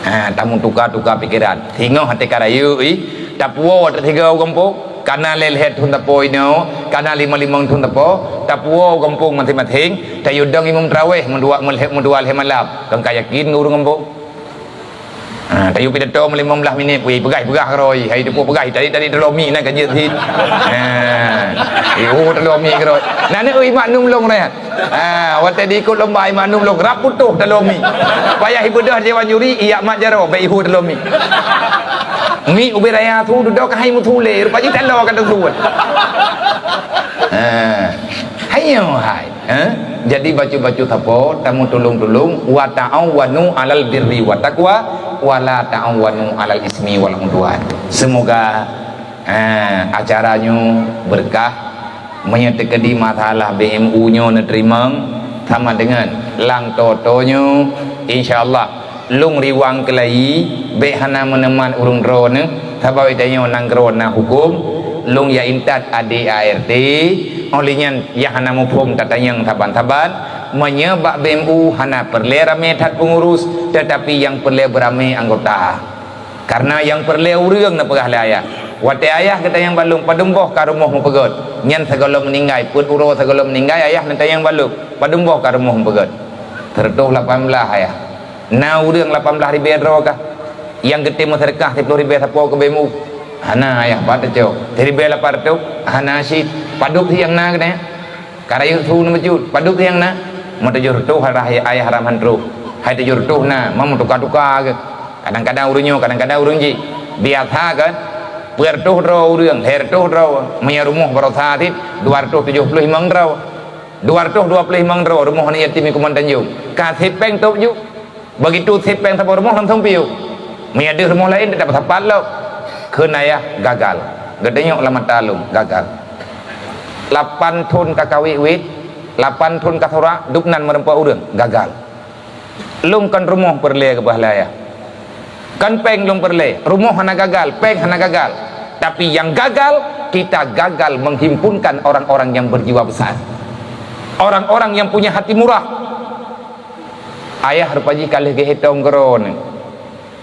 Ha, tamu tuka-tuka pikiran. Singoh até ka rayeuk, ih, tapuwoe teusigoe u gampông. Kana lhèe-lhèe thon tapo inoe, kana limong-limong thon tapo, tapuwoe u gampông maséng-maséng, tayue dong imum taraweh meudua, meulhèe, meudua lhèe malam. Kon ka yakin ngon ureuëng gampông. Ha, tayue pidato meulimong blaih minét, weh, peugah-peugah keurôi, hai teupeu peugah, tadi-tadi talomi na ka jeuet sit. Ha, ihu talomi keurôi. Na ni, ui, maknum lôn nyan. Ha, watée diikot lomba, ai maknum lôn rab putôh talomi. Payah ibeudôh dewan juri, iyak mat jaroe, bék ihu talomi. Mi ubé raya su dudoe ka hai meusu lé, rupa jih taloe ka teusu. Ha. Hai nyoe hai, ha? Jadi bacut-bacut sapo, tamutulông-tulông, wa ta'awanu 'alal birri wa taqwa, wa la ta'awanu 'alal ismi wal 'udwan. Semoga Ah, acara nyoe beureukat. Meunyoe teukeudi masalah B M U nyoe neuteurimong, sama deungon lang toto nyoe, insya Allah, lôn riwang keulayi, bék hana meuneuman ureuëng droeneuh, sabab tanyoe nanggroe na huköm, lôn ya intat A D A R T, óh lheueh nyan nyang hana muphom tatanyong saban-saban. Meunyoe bak B M U hana peureulée ramé that peungurus, teutapi nyang peureulée beuramé anggota. Kareuna nyang peureulée ureuëng, neupeugah lé ayah. Watée ayah geutanyong bak lôn, padum boh ka rumoh meupeugét. Nyan sigohlom meuninggai, peuet uroe sigohlom meuninggai, ayah neutanyong bak lôn, padum boh ka rumoh meupeugét. Seureutôh lapan blaih ayah. Na ureuëng lapan blaih ribée droe kah? Nyang geutem meuseudeukah siploh ribée sapo keu B M U? Hana ayah, pat teucok. Siribée lapan reutôh? Hana cit. Padub nyang na geutanyoe? Ka rayeuk su neubeujeuet, padub nyang na? Meutujoh reutôh hai ayah ram han troh. Hai tujoh reutôh na, ma meutuka-tuka geuh. Kadang-kadang ureuëng nyoe, kadang-kadang ureuëng jih. Biasa kan? Peuet reutôh droe ureuëng, lhée reutôh droe. Meunyoe rumoh barosa cit, dua reutôh tujoh ploh limong droe. Dua reutôh dua ploh limong droe rumoh aneuk yatim di Kuman Tanjong. Ka sép péng tôb ju. Begitu sép péng saboh rumoh langsung piôh. Meunyoe deuh rumoh laén teutap sapat lom. Kheun ayah gagal. Geutanyoe lam mata lôn gagal. Lapan thon ka kawét-wét, lapan thon ka surak, dub nan meureumpok ureuëng, gagal. Lôn kon rumoh peureulée, geupeugah lé ayah. Kon péng lôn peureulée, rumoh hana gagal, péng hana gagal. Tapi yang gagal, kita gagal menghimpunkan orang-orang yang berjiwa besar. Orang-orang yang punya hati murah. Ayah rupa jih ka lheueh geuhitong keudroe nyoe.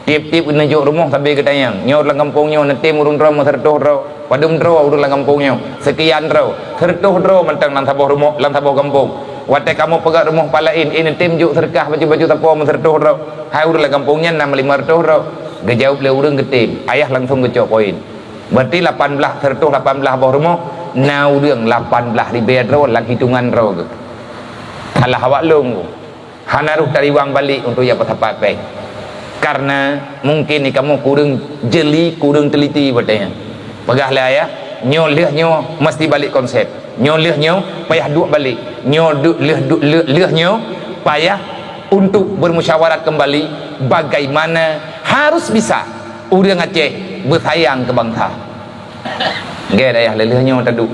Tieb-tieb neujok rumoh sabe geutanyong, nyoe lam gampông nyoe neutem ureuëng droe meuseureutoh droe, padum droe ureuëng lam gampông nyoe, seukian droe, seureutoh droe mantong lam saboh rumoh, lam saboh gampông. Watée kamoe peugah rumoh palaén, eh, neutem jok seudeukah baju-baju sapo meuseureutoh droe, hai ureuëng lam gampông nyan na meulimong reutôh droe. Geujaweueb lé ureuëng geutem, ayah langsung geucok poin. Berarti lapan blaih, seureutoh lapan blaih boh rumoh, na ureuëng lapan blaih ribée droe lam hitongan droe geuh. Salah awak lôn. Hana rôh tariwang balek untuk jak peusapat péng. Karena mungkin di kamoe kureueng jeli, kureueng teliti watée nyan. Peugah lé ayah, nyoe lheueh nyoe meusti balek konsep. Nyoe lheueh nyoe payah duek balek. Nyoe du-, lheueh du-, lheueh, lheueh nyoe payah untuk bermusyawarat kembali bagaimana harus bisa ureuëng Aceh beusayang keu bansa. Gét ayah lheueh nyoe taduek.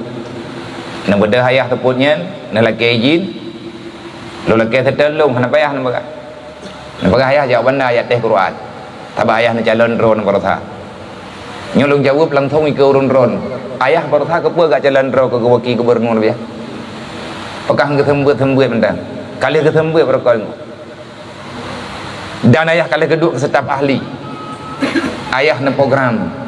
Neubeudôh ayah seupôt nyan, neulakée idin, Lôn lakée seutôt lôn, hana payah neupeugah. Neupeugah ayah jak u banda jak tes Quran. Sabab ayah neucalon droe neubarosa. Nyoe lôn jaweueb langsung ikeue ureuëng droe. Ayah barosa keupeue gak calon droe keu geuwaki gubernur biah? Peukah geuseumbeuet-seumbeuet mantong. Ka lheueh geuseumbeuet protokol. Dan ayah ka lheueh geuduek keu staf ahli. Ayah neuprogram.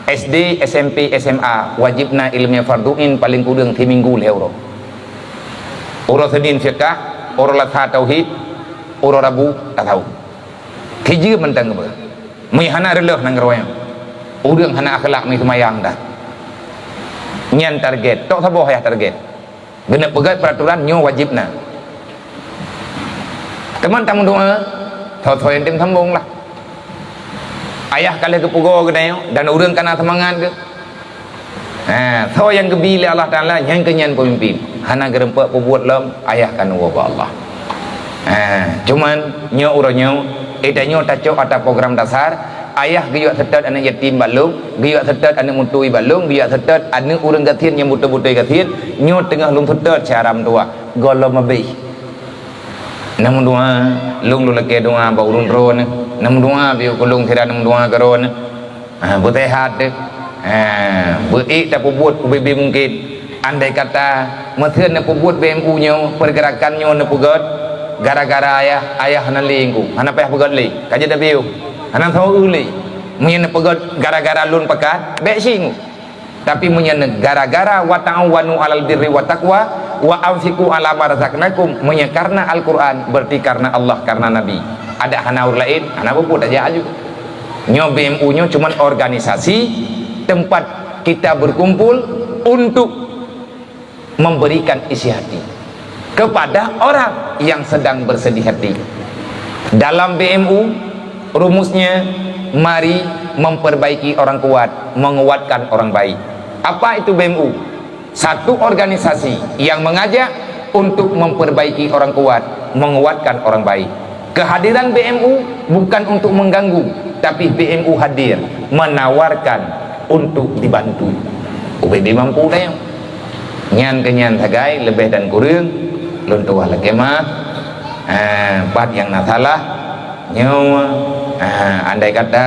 S D, S M P, S M A, wajéb na iéleumé fardhu ain paleng kureueng siminggu lhée uroe. Uroe Senin fiqah, uroe Selasa tauhid, uroe Rabu tasawuf. Kijeuem mantong geupeugah. Meunyo hana reuloh nanggroe nyoe. Ureuëng hana akhlak meuseumayang dah. Nyan target. Tok saboh ayah target. Geuneuk peugét peuraturan nyoe wajéb na. Teuma tameudoá, soe-soe nyang tem sambong lah. Ayah ka lheueh geupeugoe geutanyoe dan ureuëng ka na seumangat geuh. Ha, soe nyang geubi lé Allah Taala, nyan keuh nyan peumimpin. Hana geurumpok peubuet lom, ayah ka neuwoe bak Allah. Ha, cuman nyoe uroe nyoe, eh, tanyoe tacok ata program dasar, ayah geuyue seutôt aneuëk yatim bak lôn, geuyue seutôt aneuëk meutui bak lôn, geuyue seutôt aneuëk ureuëng gasien nyang beutôi-beutôi gasien, nyoe teungoh lôn seutôt syedara meutuwah, gohlom abéh. Neumeudoá, lôn lôn lakée doá bak ureuëng droeneuh. Neumeudoá piôh keu lôn sira neumeudoá keu droeneuh. Ha, beuseuhat deh. Ha, beu-ék tapeubuet ubé-bé mungken. Andai kata, meuteun neupeubuet B M U nyoe, pergerakan nyoe neupeugét, gara-gara ayah, ayah hana lé ngon. Hana payah peugét lé. Ka jeuet tapiôh. Hana soe lé. Meunyoe neupeugét gara-gara lôn pakat, bék sing. Tapi meunyoe gara-gara wa ta'awanu 'alal birri wa taqwa wa anfiqu 'ala ma razaqnakum, meunyoe karena Al-Quran, berarti karena Allah, karena Nabi. Ada hana ureuëng laén, hana peue-peue tajak aju. Nyoe B M U nyoe cuman organisasi tempat kita berkumpul untuk memberikan isi hati kepada orang yang sedang bersedih hati. Dalam B M U, rumusnya, mari memperbaiki orang kuat, menguatkan orang baik. Apa itu B M U? Satu organisasi yang mengajak untuk memperbaiki orang kuat, menguatkan orang baik. Kehadiran B M U bukan untuk mengganggu, tapi B M U hadir menawarkan untuk dibantu. Ubé-bé mampu tanyoe. Nyan keuh nyan sagai, leubeh dan kureueng lôn tuah lakée meu'ah. Ah, pat nyang na salah nyoe, ah, andai kata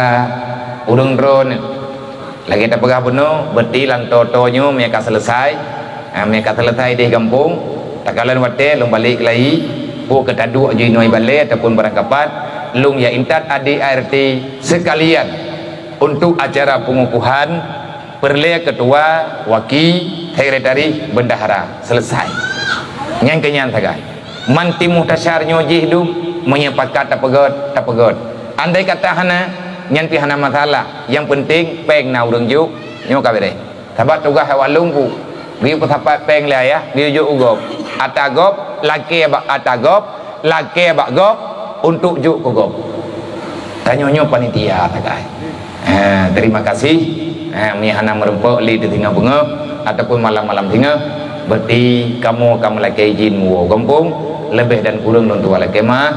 ureuëng droeneuh lagée tapeugah bunoe, beuti lam tô-tô nyoe meunyo ka seuleusai, ah, meunyo ka seuleusai deh gampông, takalon watée lôn balek keulayi, peue keu taduek jinoe balée ataupun barangkapat, lôn ya intat adik A R T seukalian untuk acara peungukuhan peureulée keutua, waki, sekretaris, bendahara. Seuleusai. Nyang keu nyan sagai. Man tim muhtasyar nyoe jih dum, meunyo pakat tapeugét, tapeugét. Andai kata hana, nyan pih hana masalah. Nyang peunteng péng na ureuëng jok, nyoe ka beureh. Sabab tugaih awak lôn bu, geuyue peusapat péng lé ayah, geuyue jok u gob. Ata gob, lakée bak ata gob, lakée bak gob untuk jok keu gob. Tanyoe nyoe panitia sagai. Ha, terima kasih. Ha, meunyo hana meurumpok lé di singoh beungoh ataupun malam-malam singoh, berarti kamoe ka meulakée izin muwoe gampông, leubeh dan kureueng lôn tuah lakée meu'ah.